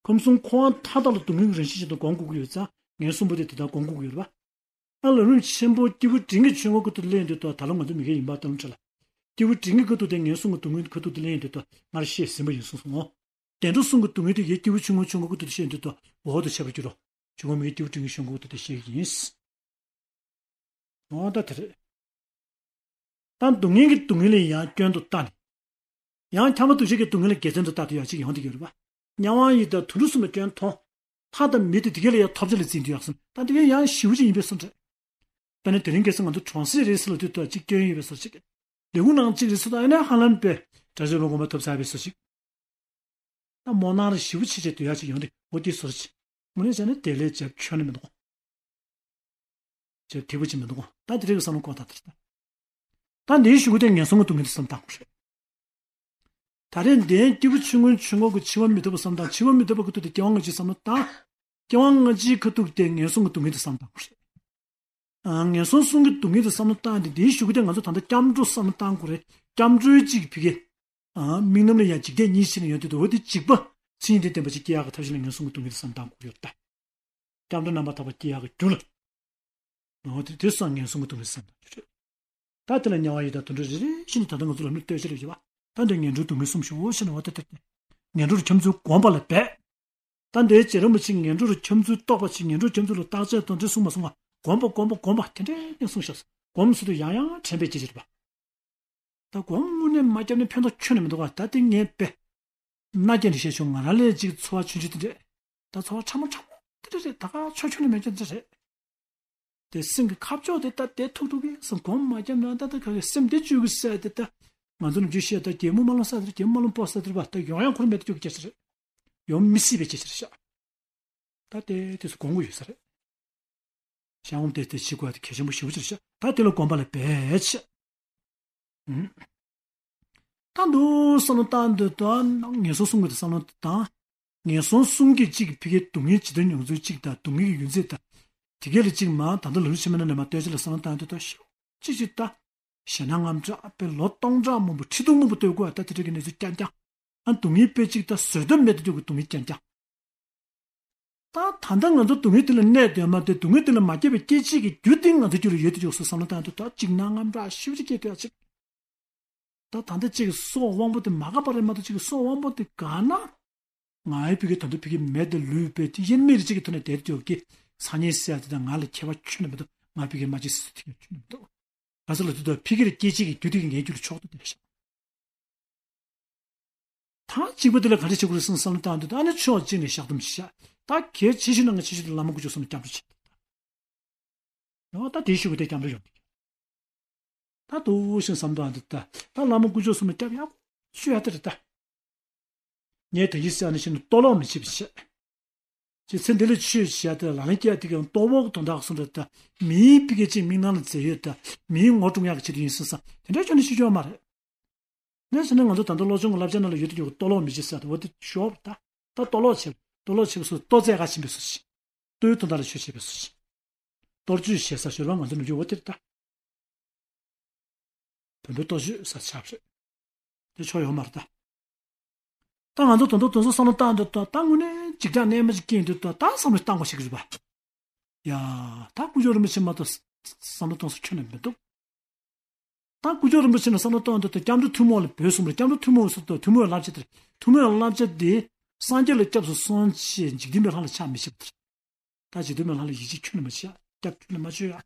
ཁམས་གསུམ་འཁོར་བ་མཐའ་དག་ལ་སྡུག་བསྔལ་གྱི་རང་བཞིན་ཅན་དུ་སྒོམ་དགོས་ཀྱི་ཡོད་ཙང་ངན་སོང་པོ་དེ་དེ་ལྟར་སྒོམ་དགོས་ཀྱི་ཡོད་རེད་པ། ཨ་ལ་རུང་ཆེན་པོ་སྐྱེས་བུ་འབྲིང་གི་ཆོས་འགོག་ཏུ་སླེབས་ཡོང་དུས་ད་ད་ལོ་ང་ཚོ་མི་སྐད་ཡིན་པ་ལྟ་ལུང་ཁྲིད་ལ། སྐྱེས་བུ་འབྲིང་གི་ཁ་ཐུག་དེ་ངན་སོང་གི་སྡུག་བསྔལ་ཁ་ཐུག་ཏུ་སླེབས་ཡོང་དུས་ད་སྔར་བཤད་ཟིན་པ་ཡིན་གསུངས་སོང་ངོ་། བདེ་འགྲོ་གསུམ་གྱི་སྡུག་བསྔལ་དེ་ཡེ་སྐྱེས་བུ་ཆུང་ངུ་ཆུང་ངུ་ཁ་ཐུག་ཏུ་བཤད་ཡོང་དུས་ད་འོག་ཏུ་ཆད་པར་འགྱུར་རོ། ཆུང་ངུ་མི་ཡེ་སྐྱེས་བུ་འབྲིང་གི་ཆོས་འགོག་ཏུ་དེ་བཤད་ཀྱི་ཡིན། འོ་ད་དེ་རེད། ད་སྡུག་བསྔལ་གྱི་སྡུག་བསྔལ་ལ་ཡང་སྐྱོན་དུ་ལྟ་ནས། ཡང་ཁྱབ་པ་འདུ་ཤེས་ཀྱི་སྡུག་བསྔལ་ལ་དགེ་མཚན་དུ་ལྟ་དུ་ཡང་ཅིག་ཡོང་དེ་ཡོད་རེད་པ། དམྱལ་བ་ཡི་དྭགས་དུད་འགྲོ་གསུམ་ལ་སྐྱོན་མཐོང་། ལྷ་དང་མི་དེ་དེ་གས་ལ་ཡང་ཐོབ་བྱ་ལ་འཛིན་དུ་ཡག་སོང་ད་དེ་གས་ཡང་ཞིའུ་ཅིག་ཡིན་པའི་སོ་འདྲ། དཔེར་ན་དེ་རིང་ཁ་སང་ང་ཚོ་གྲོང་གསེབ་རེད་ཟེར་ལ་དུས་ད་ཅིག་སྐྱོན་ཡོད་པའི་སོ་ཅིག་ལས་ཁུངས་ནང་གཅིག་རེད་ཟེར་ད་ཡིན་ན་ཧ་ལམ་པའི་དགྲ་བཅོམ་པ་དགོངས་པ་ཐོབ་ཚར་བའི་སོ་ཅིག་ད་མོ་ནང་རེ་ཞིའུ་ཆེ་ཆེ་དུ་ཡག་ཅིག་ཡོང་དེ་འོ་དེ་སོ་ཅིག་དངོས་གནས་བྱས་ན་དེ་ལས་བྱ་ཁྱོན་ནས་མི་འདུག་ཅེས་ཐིག་པ་ཅིག་མི་འདུག་ད་དེ་རིགས་ཀྱི་བསམ་བློ་ཀོ་ད་དེར་ད། ད་འདིའི་གཞུག་གུ་དེ་ངན་སོང་གི་སྡུག་བསྔལ་དེ་བསམ་བཏང་དགོས་རེད། ད་རེས་འདིའི་སྐྱེས་བུ་ཆུང་ངུའི་ཆུང་ངུ་གི་འཆི་བ་མི་རྟག་པ་བསམ་བཏང་འཆི་བ་མི་རྟག་པ་གི་ཐུག་དེ་སྐྱེ་བ་སྔ་ཕྱིའི་བསམ་བློ་བཏང་། སྐྱེ་བ་སྔ་ཕྱིའི་ཁ་ཐུག་དེ་ངན་སོང་གི་སྡུག་བསྔལ་དེ་བསམ་བཏང་དགོས་རེད། ཨ་ངན་སོང་གསུམ་གྱི་སྡུག་བསྔལ་དེ་བསམ་བློ་བཏང་སྟེ་འདིའི་གཞུག་གུ་དེ་ང་ཚོ་ད་ལྟ་སྐྱབས་འགྲོ་བསམ་བློ་བཏང་དགོས་རེད། སྐྱབས་འགྲོའི་གཅིག་ཕི་གེ་ཨ་དམིགས་རྣམ་ལ་ཡང་འཇིག་རྟེན་གཉིས་ཕྱེ་ནས་ཡོང་དུས་འོ་དེ་གཅིག་པ་མཚན་ཉིད་ལྡན་པ་ཅིག་སྐྱེ་ཡག་གི་ཐབས་ཤེས་ལ་ངན་སོང་གི་སྡུག་བསྔལ་དེ་བསམ་བཏང་དགོས་ཡོད་ད། སྐྱབས་འགྲོ་རྣམ་པར་དག་པ་སྐྱེ་ཡག་གི་རྒྱུ་ལ། འོ་དེ་དེ་སོགས་ངན་སོང་གི་སྡུག་བསྔལ་བསམ་བཏང་རྒྱུ་རེད། ད་དེ་ལ་དམྱལ་བ་ཡི་དྭགས་དུད་འགྲོ་རེ་རེ་བཞིན་ད་ལྟ་ང་ཚོ་ལམ་ནས་ལྟོས་ཤེས་རེ་བྱེད་པ། ད་འདི་ངན་འགྲོའི་སྡུག་བསྔལ་གསུམ་ཞུ་འོ་ཞེ་ན་འོ་དེ་དེ་ངན་འགྲོར་འཁྱམས་ཚུལ་བསྒོམ་པ་ལ་འབད། ད་འདིའི་རྗེ་རིན་པོ་ཆེ་ངན་འགྲོར་འཁྱམས་ཚུལ་རྟོགས་པ་ཆེ་ངན་འགྲོར་འཁྱམས་ཚུལ་ལ་བརྟག་དཔྱད་དང་འདྲེ་གསུངས་མ་གསུངས་པ་བསྒོམ་པ་བསྒོམ་པ་བསྒོམ་པ་དེ་འདྲའི་གསུངས་ཤག་བསྒོམ་ཟེར་དུས་ཡང་ཡང་དྲན་པའི་སྐྱེ་ཅིག་རེད་པ། ད་སྒོམ་དངོས་གནས་མ་བརྒྱབ་ན་ཕན་ཐོགས་ཁྱོན་ནས་མི་འདུག་ག་ད་དེ་ངས་དཔེ། མནའ་སྐྱེལ་ནས་བཤད་ཆོག་ང་རང་ལས་ཅིག་ཚོར་བ་ཆུང་ཆུང་དེ་འདྲས། ད་ཚོར་བ་ཕྲ་མོ་ཕྲ་མོ་དེ་འདྲས་རེད་ད་ག་ཆོག་ཆོག་ནས་མེད་ཆོག་དེ་རེད། དེ་སེམས་ཀྱི་ཁ་ཕྱོགས་དེ་ད་དེ་ཐུག་ཐུག་གི་སེམས་སྒོམ་མ་བརྒྱབ་ན་ད་ད་ག་གི་སེམས་དེ་བཅོས་གི་ཟེར་དེ་ད། ང་ཚོ་ནམ་རྒྱུན་བཤད་ད་རྒྱལ་མོ་མ་ལོང་ས་དེར་རྒྱལ་མོ་མ་ལོང་པོ་ས་དེར་བ་ད་ཡོང་ཡང་ཁོར་མེད་དུ་བཅུག་གི་ཅེས་རེད། ཡོང་མི་སྲིད་པའི་ཅེས་རེད་ཤག་ད་དེ་དེ་ཚོ་དགོངས་ཀྱི་ཡོད་ས་རེད། ཤ་འོམ་དེ་དེ་ཞིག་དགོས་དེ་གལ་ཆེན་པོ་ཞེ་པོ་ཅིག་རེད་ཤག་ད་དེ་ལ་དགོངས་པ་ལ་འབད་ཆེ། ད་འདུག་བསམ་བློ་བཏང་འདོད་དོ། ངན་སོང་གསུམ་གྱི་བསམ་བློ་བཏང་། ངན་སོང་གསུམ་གྱི་གཅིག་ཕི་གའི་སྡུག་བསྔལ་ཇི་ལྟར་མྱོང་ཚུལ་གཅིག་དང་སྡུག་བསྔལ་གྱི་ཡུན་ཚད་དང་། དེ་གའི་ལ་གཅིག་མ་ད་ལྟ་ལུས་ཕྱི་མ་ན་ནས་མ་ལྟོས་ཅི་ལ་བསམ་བློ་བཏང་འདོད་དོ་ཤོག་གཅིག་གཅིག་ད། ཞེ་ན་རྔམ་དྲག་པའི་ལོ་སྟོང་ཕྲག་མང་པོ་ཁྲི་སྟོང་མང་པོ་ལྟོས་དགོས་ད་དེ་འདྲ་གི་གནས་ཚུལ་རྐྱང་རྐྱང་། ཨ་སྡུག་བསྔལ་དཔེ་གཅིག་ད་བཟོད་ཐབས་མེད་དུ་འགྱུར་གི་སྡུག་བསྔལ་རྐྱང་རྐྱང་། ད་ད་ལྟ་ང་ཚོ་སྡུག་བསྔལ་དེ་ལ་གནས་སྡོད་མ་སྡོད། སྡུག་བསྔལ་དེ་ལ་མ་སྐྱེས་པའི་སྐྱེད་བྱེད་ཀྱི་རྒྱུ་དེ་ང་ཚོ་རྒྱུད་ལ་ཡོད་དེ་ཡོད་སོ་བསམ་བློ་བཏང་དུས། ད་འཇིགས་སྣང་དངངས་སྐྲག་ཞེ་པོ་ཅིག་སྐྱེས་ཐུབ་ཡ་ཅིག་ད་ད་ལྟ་ཅིག་གི་སྲོག་དབང་པོ་དེ་མ་འགགས་པ་རེད་མ་གཏོགས། ཅིག་གི་སྲོག་དབང་པོ་དེ་འགགས་ན། ང་ཡི་ཕ་གི་ད་དུང་ཕ་གི་མེད་དེ་ལུས་པས་དེ་དབྱེར་མེད་རེ་ཅིག་གི་ཐོག་ནས་བསྡད་དེ་ཡོད་ཀྱི། སང་ཉིན་ཟེར་ཡ་དེ་དང་ང་ལ་ཁྱད་པར་ཁྱོན་ནས་མི་འདུག་ང་ཕ་གི་མ་ཅིག་ཟེར་དེ་ཁྱོན་ནས་མི་འདུག་ག་ས་ལ་དུས་ད་ཕ་གི་ལ་སྐྱེད་བྱེད་ཀྱི་རྒྱུ་དེ་གི་ངའི་རྒྱུད་ལ་ཕྱོགས་ཏུ་བསྡད་ཤག་ད་གཅིག་པ་དེ་ལ་ག་འདྲ་བྱེད་དགོས་རེད་བསམ་བསམ་བློ་བཏང་དུས། ད་ནི་ཕྱོགས་གཅིག་ནས་བཤགས་སྡོམ་བྱེད་ཤག་ད་གལ་ཆེ་ཤོས་ནང་གི་ཆེ་ཤོས་དེ་བླ་མ་དཀོན་མཆོག་གསུམ་ལ་སྐྱབས་འགྲོ་བྱེད། ཡང་ད་དེའི་གཞུག་གུ་དེ་སྐྱབས་འགྲོ་ཡོང་གི། ད་དུ་ཞིང་བསམ་དུ་ཨ་འདི་ད་ད་བླ་མ་དཀོན་མཆོག་གསུམ་ལ་སྐྱབས་ཡག་ཤོས་ཡ་དེ་རེད་ད། ངས་དེ་ཡིས་ཟེར་ནས་ཤིན་ཏུ་གཏོར་བརླག་མི་བྱེད་པ་བྱས། ཅེས་ཚེ་འདི་ལ་ཆོས་བྱས་ཏེ་ལག་ལེན་བསྐྱལ་དེ་གའི་ལྟོ་བོག་དོན་དག་གསུམ་རེད་ད། མིའི་ཕི་གེ་གཅིག་མིག་ནང་ལ་མཛེས་ཡོད་ད། མིའི་ངོ་སྲུང་ཡག་གི་ཆེད་དུ་ཡིན་སྲིད་ས་དེ་འདྲ་ཁྱོན་ནས་ཤེས་ཀྱི་ཡོད་མ་རེད། ནས་ཟེར་ན་ང་ཚོ་ད་ལྟ་སློབ་སྦྱོང་གི་བསླབ་བྱ་ནང་ལ་ཡོད་དུ་ཡོད་གཏོར་བརླག་མི་བྱེད་ཟེར་ཏེ། འོ་དེ་ཤོར་ད། ད་གཏོར་བརླག་བྱེད། གཏོར་བརླག་བྱེད་པ་སོགས་གཏོར་རྫས་ཁ་ཕྱིན་པའི་སོ་ཞིག་གཏོར་དོན་དག་ལ་ཆོས་བྱེད་པའི་སོ་ཞིག་གཏོར་བཅོས་བྱེད་ས་ཞོར་བ་ང་ཚོ་ནུབ་རྒྱུ་འོ་དེར་ད། བོན་པོའི་གཏོར་བཅོས་ས་ཆགས་རེད། དེ་ཆོ་ཡོང་མ་རེད་ད། ད་ང་ཚོ་དོན་དུ་དོན་སོ་བསམ་བློ་བཏང་འདོད་ད། ད་དངོས་གནས་འཇིགས་སྐྲག་རྣལ་མ་ཞིག་སྐྱེས་འདོད་ད། ད་བསམ་བློ་བཏང་དགོས་ཤིག་རེད་པ། ཡ། ད་དཀོན་མཆོག་རིན་པོ་ཆེ་མ་གཏོགས་བསམ་བློ་གཏོང་ས་ཁྱོན་ནས་མི་འདུག་ད་དཀོན་མཆོག་རིན་པོ་ཆེ་ལ་བསམ་བློ་གཏོང་འདོད་ད། སྐྱབས་འགྲོ་ཐུན་མོང་ལ་འབོད་གསུངས་པ་རེད། སྐྱབས་འགྲོ་ཐུན་མོང་ཟེར་དུས་ཐུན་མོང་བའི་བསླབ་བྱ་དེ་རེད། ཐུན་མོང་བའི་བསླབ་བྱ་དེ་སངས་རྒྱས་ལ་སྐྱབས་སུ་སོང་ཆེད་འཇིག་རྟེན་པའི་ལྷ་ལ་ཕྱག་མི་བྱེད་པ་དེ་རེད། ད་འཇིག་རྟེན་པའི་ལྷ་ལ་ཡིད་ཆེས་ཁྱོན་ནས་མ་བྱེད་ཡ། སྐྱབས་ཁྱོན་ནས་མ་བཅོལ་ཡ།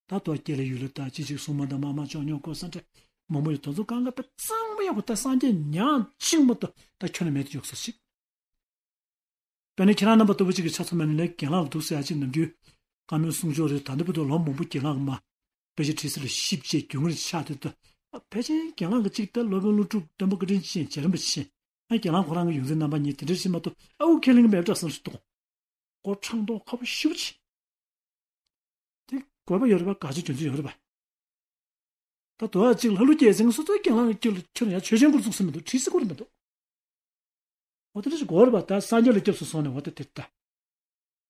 ད་དོ་སྐྱེ་ལ་ཡུལ་ལ་ད་ཅི་ཅིག་སྲུང་མ་དང་དམག་མ་ཅོག་ཉོག་ཀོ་ས་འདྲ་མང་པོ་ཡོད། དེ་ཚོ་གང་ག་དཔེ་གཙང་མ་ཡག་པོ་ད་སངས་རྒྱས་ཉག་གཅིག་མ་གཏོགས་ད་ཁྱོན་ནས་མེད་དུ་ཡོད་ས་ཞིག་དཔེར་ན་ཁྱེད་རང་རྣམ་པ་ལྟ་བུ་ཅིག་གི་ཆ་ཚང་མ་ནི་ལས་རྒན་ལགས་ལ་འདུག་ཟེར་ཡ་ཅིག་ནམ་རྒྱུན་བཀའ་མོལ་གསུང་ཆོག་རེད། ད་ལྟ་བར་དུ་ལོ་མང་པོ་རྒན་ལགས་མ་དཔེ་ཆ་ཁྲིད་ས་ལ་གཞི་བྱས་རྒྱུན་ལ་ཆགས་དུས་ད། ཕལ་ཆེར་རྒན་ལགས་ཀྱི་ཅིག་ད་སློབ་དཔོན་ཀླུ་སྒྲུབ་སྟོན་པ་བཀའ་དྲིན་ཅན་རྗེ་རིན་པོ་ཆེ། ཨ་རྒན་ལགས་ཁོ་རང་གི་ཡོངས་འཛིན་རྣམ་པ་གཉིས་དེ་འདྲ་ཞིག་མ་གཏོགས་ཨ་ཁུ་ཁས་ལེན་གྱི་མེད་འདྲ་བསམ་སྲིད་དོ། སྒོ་ཕྲང་མདོག་ཁ་པོ་ཞེ་པོ་ཅིག་དེ་དགོས་པ་ཡོད་རེད་པ། དགག་བྱ་རྒྱུ་མཚན་ཡོད་རེད་པ། ད་དུ་བ་གཅིག་ལྷ་ཀླུ་རྒྱལ་མཚན་སོ་སོའི་རྒན་ལགས་ཀྱི་ཁྱོད་ལ་ཁྱོད་ཡང་ཆོས་ཆེན་སྐོར་བཙུགས་སུ་མི་འདུག་ཁྲིད་སྲིད་སྐོར་མི་འདུག་འོ་དེ་འདྲ་ཞིག་དགོས་རེད་པ། ད་སངས་རྒྱས་ལ་སྐྱབས་སུ་སོང་ནས་འོ་ད་དེ་ལྟ།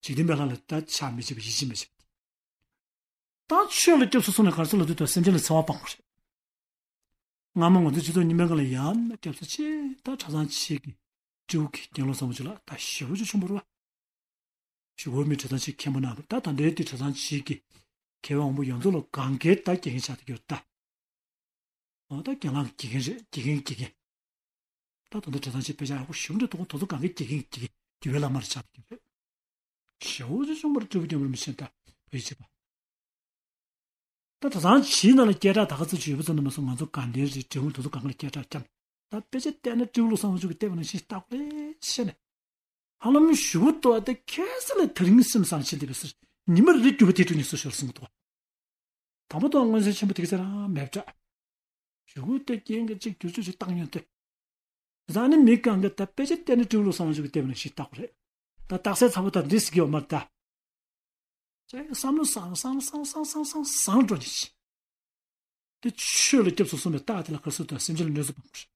འཇིག་རྟེན་པའི་ལྷ་ལ་ད་ཕྱག་མི་བྱེད་པ་ཡིད་ཆེས་མི་བྱེད་པ། ད་ཆོས་ལ་སྐྱབས་སུ་སོང་ནས་ག་རེ་ཟེར་ལབ་དུས་ད་སེམས་ཅན་ལ་འཚེ་བ་སྤངས་པ་རེད། སྔ་མོ་ང་ཚོའི་སྤྱི་ཚོགས་རྙིང་པའི་སྒང་ལ་ཡང་ན་སྐྱབས་སུ་མཆི། ད་གྲྭ་ཚང་ཆེ་གི་སྤྲེའུ་གི་དགེ་སློང་བཟང་པོ་ཅིག་ལ་ད་ཞེ་པོ་ཅིག་ཆེན་པོ་རེད་པ། གཞུག་གུ་མི་གྲྭ་ཚང་ཆེ་མཁན་པོ་གནང་རེད། ད་ད་ལྟའི་དུས་གྲྭ་ཚང་ཆེ་གི་མཁས་པ་དབང་པོ་ཡོངས་རྫོགས་ལ་གང་གའི་ད་དགེ་རྒན་ཆགས་བསྡད་ཀྱི་ཡོད་ད། འོ་ད་རྒན་ལགས་ཀྱི་དགེ་རྒན་རེད། དགེ་རྒན་གྱི་དགེ་རྒན། ད་དོན་དུ་གྲྭ་ཚང་ཆེ་དཔེ་ཆ་ཡག་པོ་ཞེ་པོ་འདྲ་འདུག་དོ་ཚོ་གང་གི་དགེ་རྒན་གྱི་དགེ་རྒན་བརྒྱུད་པའི་བླ་མ་རེ་ཆགས་ཀྱི་རེད། ཞེ་པོ་ཅིག་ཆུང་མར་སྤྲུལ་པ་སྐྱོན་པར་མི་ཤེས་ད་བེད་སྤྱད་པ། ད་གྲྭ་ཚང་ཆེའི་ནང་ལ་སྐད་གྲགས་ད་ག་ཚོད་ཅིག་ཡོད་པ་ཙམ་དུ་མ་སོང་ང་ཚོ་དགའ་ལྡན་རེད་འབྲས་སྤུངས་དོ་ཚོ་གང་ག་ལ་སྐད་གྲགས་བསྐྱངས། ད་དཔེ་ཆ་བལྟས་ན་སྤྲེའུ་བློ་བཟང་དབང་ཕྱུག་གི་བལྟས་པ་ནང་བཞིན་ལྟ་དགོས་རེད་ཤེས་ནས། ཧ་ལམ་ཞེ་པོ་འདུག་ཨ། དེ་ཁ་སང་ལ་དེ་རིང་སེམས་བཟང་ཕྱིན་བསྡད་པའི་ཟེར། ཉི་མ་རེ་རྒྱུ་བ་དེ་དྲུག་ནས་སུ་ཤོར་སོང་འདུག་དང་པོ་དང་མངོན་གསལ་ཆེན་པོ་དེ་ག་ཚད་རང་མེད་པ་འདྲ། གཞུག་གུ་དེ་རྐྱེན་གྱིས་གཅིག་བསྒྱུར་བཅོས་ཤིག་བཏང་ཡོང་དུས། བཟང་ནི་མི་གང་གི་ད་དཔེ་ཆ་བལྟས་ནས་སྤྲེའུ་བློ་བཟང་ཞིག་གི་བལྟས་པ་ནང་བཞིན་ལྟ་དགོས་རེད། ད་རྟགས་གསལ་ཚ་པོ་ད་འདི་ཟེར་གྱི་ཡོད་མ་རེད་ད། ཅེས་བསམ་བློ་བཟང་བཟང་བཟང་བཟང་བཟང་བཟང་བཟང་འགྲོ་ཉིད་ཅིག་དེ་ཆོས་ལ་སྐྱབས་སུ་སོང་བའི་རྟགས་དེ་ལ་ག་སུ་དང་སེམས་ཅན་ལ་གནོད་འཚེ་སྤངས་པ་རེད།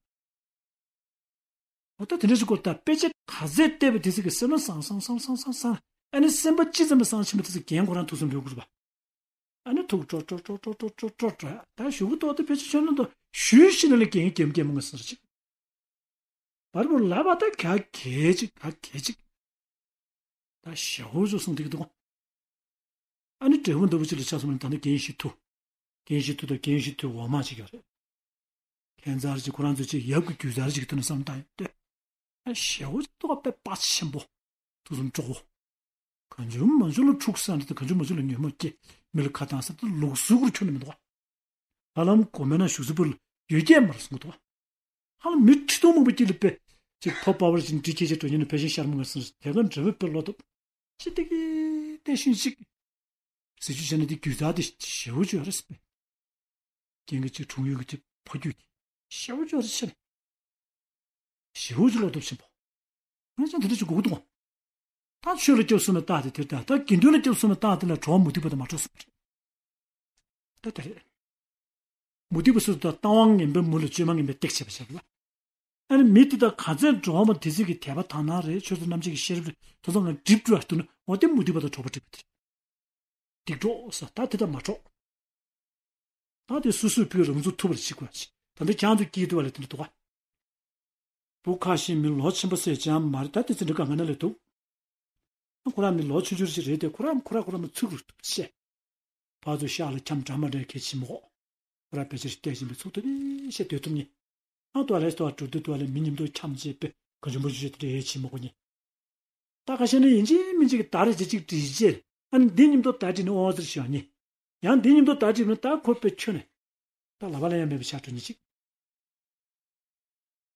འོ་ད་དེ་འདྲ་ཞིག་གོ་ད་དཔེ་ཆ་ག་ཚད་བལྟས་པ་དེ་ཚོ་གི་སེམས་ལ་བཟང་བཟང་བཟང་བཟང་བཟང་བཟང་ཨ་ནི་སེམས་པ་ཅི་ཙམ་བཟང་ཕྱིན་པ་དེ་ཚོ་རྒན་ཁོ་རང་ཐུགས་སུ་འབུལ་དགོས་རེད་པ། ཨ་ནི་ཐུགས་སྤྲོ་སྤྲོ་སྤྲོ་སྤྲོ་སྤྲོ་སྤྲོ་སྤྲོ་ད་ཞུ་གི་ཏོག་ཏོ་ཕལ་ཆེར་ཆོས་ནང་དུ་ཞུས་ཤི་ན་ལས་རྒན་རྒན་མོ་ངོ་སོང་ཅིག་བར་བུ་ལབ་པ་ད་ག་གེ་ཅིག་ག་གེ་ཅིག་ད་ཞེ་པོ་ཅིག་གསུངས་བསྡད་ཀྱི་འདུག་ཨ་ནི་འབྲས་བུ་འདི་པོ་ཅིག་ལ་ཆ་སོང་ན་ད་ནི་རྒན་ཞིག་ཐུ། རྒན་ཞིག་ཐུ་དང་རྒན་ཞིག་ཐུ་འོ་མ་ཅིག་ཡོད་རེད། ཁྱད་མཚར་ཅིག་ཁོ་རང་ཚོ་ཅིག་ཡབ་ཀྱི་རྒྱུ་མཚར་ཅིག་ཐུ་ནས་བསམ་བཏང་ཡོད་དེ། ཨ་ཞེ་པོ་ཅིག་ཏོག་དཔེ་དཔའ་ཆེན་པོ། ཐུགས་སུ་སྤྲོ་བོ། གང་བྱུང་མང་བྱུང་ལ་འཁྲུག་ས་འདི་དང་གང་བྱུང་མང་བྱུང་ལ་ཉོན་མོངས་སྐྱེ། མི་ལ་ཁ་བཏང་ས་དེ་ལུགས་སྲོལ་ཁུར་ཁྱོན་ནས་མི་འདུག་ཧ་ལམ་གོ་མེད་ན་བཞུགས་ས་བུ་ལ་ཡོད་སྐད་མ་རེད་གསུང་གི་འདུག་ཧ་ལམ་མི་ཁྲི་སྟོང་མང་པོ་དཀྱིལ་ལ་དཔེ་ཅིག་ཕོ་པ་བར་ཅིག་འདྲི་ཁྱེད་ཅིག་འགྲོ་ཉིན་ནས་ཕལ་ཆེར་ཤར་མོ་ངར་སོང་དེ་ག་འདྲ་བོ་དཔེ་བློ་སྟོབས་ཅི་སྟེ་གི་སྟེ་ཤུན་ཅིག་ཟེར་རྒྱུ་བྱས་ན་དེ་རྒྱུ་མཚན་དེ་ཞེ་པོ་ཅིག་ཡོད་རེད་ཟེར་པས། རྐྱེན་གྱིས་ཅིག་འཁྲུངས་ཡུལ་གྱི་ཅིག་ཕོ་རྒྱུད་ཀྱི་ཞེ་པོ་ཅིག་ཡོད་རེད་ཟེར་ནས། ཞེ་པོ་ཅིག་བློ་སྟོབས་ཆེན་པོ། ང་ཚོ་འདི་འདྲ་ཅིག་དགོས་ཀྱི་འདུག་ད་ཆོས་ལ་སྐྱབས་སོང་བའི་རྟགས་དེ་དེར་ད་ད་དགེ་འདུན་ལ་སྐྱབས་སོང་བའི་རྟགས་དེ་ལ་གྲོགས་མུ་སྟེགས་པ་དང་མ་གྲོགས་སུ་མ་རེད། ད་དེ་རེད། མུ་སྟེགས་པ་སུ་དང་རྟ་དབང་ངན་པའི་མུ་ལ་བཅོས་མ་ངན་པའི་སྟེགས་བྱས་པ་བྱས་པ་ལ། ཨ་ནི་མི་དེ་དག་ག་ཚད་འགྲོ་བ་མ་དེ་ཚིག་གི་དད་པ་དག་སྣང་རེད་ཆོས་ཚོ་རྣམ་འབྱེད་ཀྱི་ཤེས་རབ་རེད་དོ་ཚོ་ང་འགྲིབ་འགྲོ་ཡ་འདུག་ན་འོ་དེ་མུ་སྟེགས་པ་དང་གྲོགས་པོ་འགྲིག་པ་དེ་རེད། སྡིག་གྲོགས་ས་ད་དེ་དག་མ་གྲོགས། ད་དེ་སུ་སུ་ཕུག་རང་ཚུགས་ཐུབ་པར་བྱེད་དགོས་ཅི། ད་འདི་ཁྱང་དུ་སྐྱེས་དུ་བ་ལས་དེ་འདྲ་འདུག་ག་བུ་ཁ་ཤས་མི་ལོ་ཆེན་པོ་ཟེར་ཅང་མ་རེད་ད་དེ་ཚེ་འདྲ་ག་ང་ན་ལས་འདུག་ཁོ་རང་མི་ལོ་ཆུང་ཆུང་ཞིག་རེད་དེ། ཁོ་རང་ཁོ་རང་ཁོ་རང་མི་ཚུགས་རུ་ཐུབ་ཤེས། ཕར་ཚུར་ཤག་ལ་འཁྱམ་འདྲ་མ་འདྲ་གལ་ཆེན་མོ། ཁོ་རང་ཕལ་ཆེར་བལྟས་ཤིང་མི་ཚུགས་ཐུབ་པའི་ཤེས་སྡོད་ཐུབ་ནི། ཨ་ཏོ་ལེ་ཏོ་གྲུབ་དུས་ཏོ་ལེ་མི་ཉིམ་ཏོ་འཁྱམ་བྱས་པས་ག་ཆུང་པོ་ཆུ་ཆུ་དེ་འདྲ་ཡེ་ཆེན་མོ་གོ་ནི། ད་ཁ་ཤས་ནི་ཡིན་གཅིག་མིན་གཅིག་གི་ད་རེ་ཅི་གཅིག་བྲིས་རྗེས། ཨ་ནི་འདི་ཉིམ་ཏོ་ད་བྲིས་ནི་ཨོ་ཟེར་ཤོག་ནི། ཡང་འདི་ཉིམ་ཏོ་ད་བྲིས་ནི་ད་ཁོ་པའི་ཁྱོད་ནི། ད་ལ་བ་ལ་ཡང་མེད་པའི་ཆ་འགྲོ་ནི་གཅིག་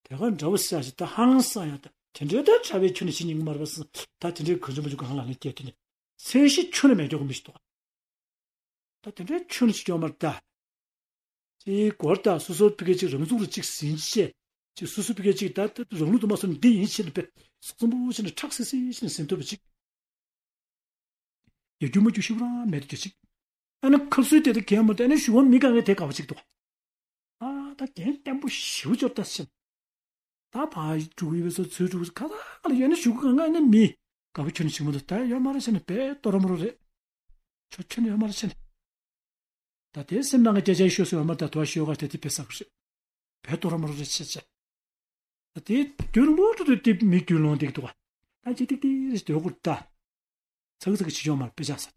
དེ་ག་འདྲ་བོ་ཟེར་ཞིག་ད་ཧང་སང་ཡང་ད་དེ་འདྲའི་ད་གྲྭ་བའི་ཁྱོད་ནི་ཞིག་ཉིན་མར་བ་སི་ད་དེ་འདྲའི་གོན་ཆུང་མ་ཆུང་གང་ལ་ནི་སྐྱེས་དུས་ནི། ཚད་གཞི་ཁྱོད་ནི་མེད་འགྲོ་གི་མི་ཞིག་འདུག་ད་དེ་འདྲའི་ཁྱོད་ནི་ཞིག་སྐྱོ་མར་ད། ཅིག་གོར་ད་སོ་སོ་ཕི་གེ་ཅིག་རང་ཚུགས་རུ་ཅིག་ཟིན་བྱས། ཅིག་སོ་སོ་ཕི་གེ་ཅིག་ད་ད་རང་ལུགས་དུ་མ་སོང་འདི་ཡིན་ཕྱིར་ནི་པས་སོག་ཙམ་པོ་ཕྱིར་ནི་ཁྲག་སིལ་སིལ་ཕྱིར་ནི་ཟིན་ཐུབ་པ་ཅིག་ཡ་རྒྱུ་མ་རྒྱུ་ཤི་བ་རང་མེད་དུ་ཅིག་ཨ་ནི་ཁབ་སུའི་དེ་དེ་གས་མོ་དེ་ནི་ཞུ་བ་མི་གང་གི་དེ་དགའ་བ་ཅིག་འདུག་ཨ་ད་རྒན་བརྟན་པོ་ཞིའུ་ཅོར་ད་ཕྱིན། ད་ཕ་ཡི་ཕྲུ་གུ་ཡི་བས་སོ་ཚོའི་ཕྲུ་གུ་ཁ་ད་ཁ་ལ་ཡོད་ན་ཞུ་གུ་གང་ག་ནི་མི་དགའ་བོ་ཁྱོད་ནི་ཞིག་མོ་འདུག་ད་ཡོད་མ་རེད་ཕྱིན་ནི་བས་ཏོ་རོ་མོ་རོ་རེད། ཁྱོད་ཁྱོད་ནི་ཡོད་མ་རེད་ཕྱིན་ནི། ད་དེ་སེམས་ནང་གི་སྐད་ཆ་ཤོད་སོ་ཡོད་མ་ད་དུ་བ་ཤོད་ག་དེ་དེ་བས་ས་གི་རེད། བས་ཏོ་རོ་མོ་རོ་རེད་ཕྱིན་ཕྱིན། ད་དེ་རྒྱུན་མོ་ཏུ་ཏུ་དེ་མི་རྒྱུན་ལོང་དེ་གི་འདུག་ག་ད་ཅི་ཏིག་ཏིག་རེ་སྡོད་དགོས་ད། ཚ་གི་ཚ་གི་ཆི་ཆོག་མར་དཔེ་ཆ་ཟེར།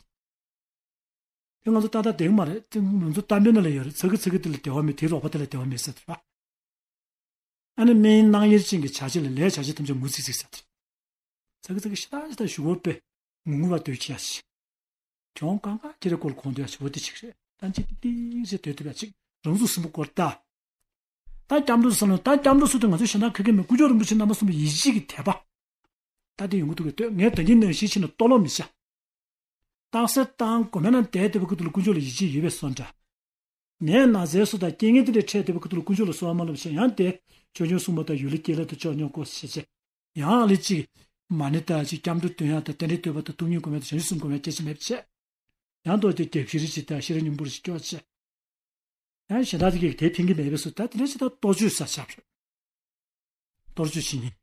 དེ་ང་ཚོ་ཏག་ཏག་བསྡད་མ་རེད་དེ་ང་ཚོ་གཏམ་དཔེ་ན་ལ་ཡོད་རེད། ཚ་གི་ཚ་གི་དེ་ལ་བདེ་བ་མེད་དེ་རོགས་པ་དེ་ལ་བདེ་བ་མེད་ཟེར་དེ་ར། ཨ་ནི་སྨན་སྣང་ཡེར་ཅན་གྱི་བྱ་བྱེད་ལ་ལས་བྱ་བྱེད་ཐམས་ཅད་ངུ་ཚིག་ཚིག་ཟེར་དེ། ཚ་གི་ཚ་གི་ཤི་ཏག་ཤི་ཏག་ཞུ་བོ་པས་ངུ་ངུ་བ་སྡོད་ཁྱི་ཡ་ཞིག་གྱོང་གང་ག་ཁྱི་རེ་སྐོར་གོང་དུ་ཡ་ཞུ་བོ་དེ་ཆིག་རེད། ད་ཅི་ཏིག་ཏིག་ཟེར་སྡོད་ཐུབ་ཡ་ཅིག་རང་ཚུགས་སུན་པོ་སྐོར་ལྟ། ད་སྐྱབས་འགྲོ་བསམ་བློ་ད་སྐྱབས་འགྲོ་སུ་དེ་ང་ཚོ་གཞན་དག་ཁ་ཁ་མེད་དཀོན་མཆོག་རིན་པོ་ཆེ་རྣམ་པ་གསུམ་པོ་ཡིད་ཆེས་ཀྱི་དད་པ། ད་དེ་ཡོང་གི་འདུག་གི་ལྟོས་ངས་ད་གིན་ནང་བཞིན་བྱས་ན་ལྟོ་ལོག་མི་བྱ། རྟགས་གསལ་བཏང་དགོས་མེད་ན་བསྡད་བསྡད་པ་ཁུ་ཐུག་ལ་དཀོན་མཆོག་ལ་ཡིད་ཆེས་ཡོད་པའི་བཟོ་འདྲ། ནད་ན་ཚའི་སོ་དང་རྐྱེན་ངན་དེ་འདྲ་འཕྲད་བསྡད་པ་ཁུ་ཐུག་ལ་དཀོན་མཆོག་ལ་གསོལ་བ་མ་བླངས་བྱས་ཡང་དེ་ཆོས་འབྱུང་གསུངས་པ་དང་ཡུལ་ལ་སྐྱེ་ལ་དང་ཆོས་ཉོག་གོ་ཞེས་བྱས། ཡང་ཨ་ལི་གཅིག་མ་ཎི་ལྟ་ཅིག་སྐྱབས་འགྲོ་འདོན་ཡག་དང་རྟེན་འབྲེལ་བསྟོད་པ་དང་ཐུགས་མཉེས་སྒོམ་ཡག་དང་བྱང་ཆུབ་སེམས་སྒོམ་ཡག་སྐད་ཆ་མེད་པ་བྱས། ཡང་ཏོག་ཙམ་རྒྱབ་ཤི་རི་ཅིག་དང་ཤི་རི་སྙིང་པོ་རི་ཅིག་སྐྱོར་བྱས། ཡང་གཞན་དག་ཅིག་གིས་དེ་ཕན་གྱི་མེད་པས་སུ་ད་དེ་འདྲ་ཅིག་ད་གཏོ་བཅོས་ས་ཆགས་རེད། གཏོ་བཅོས་བྱེད་ཉིན།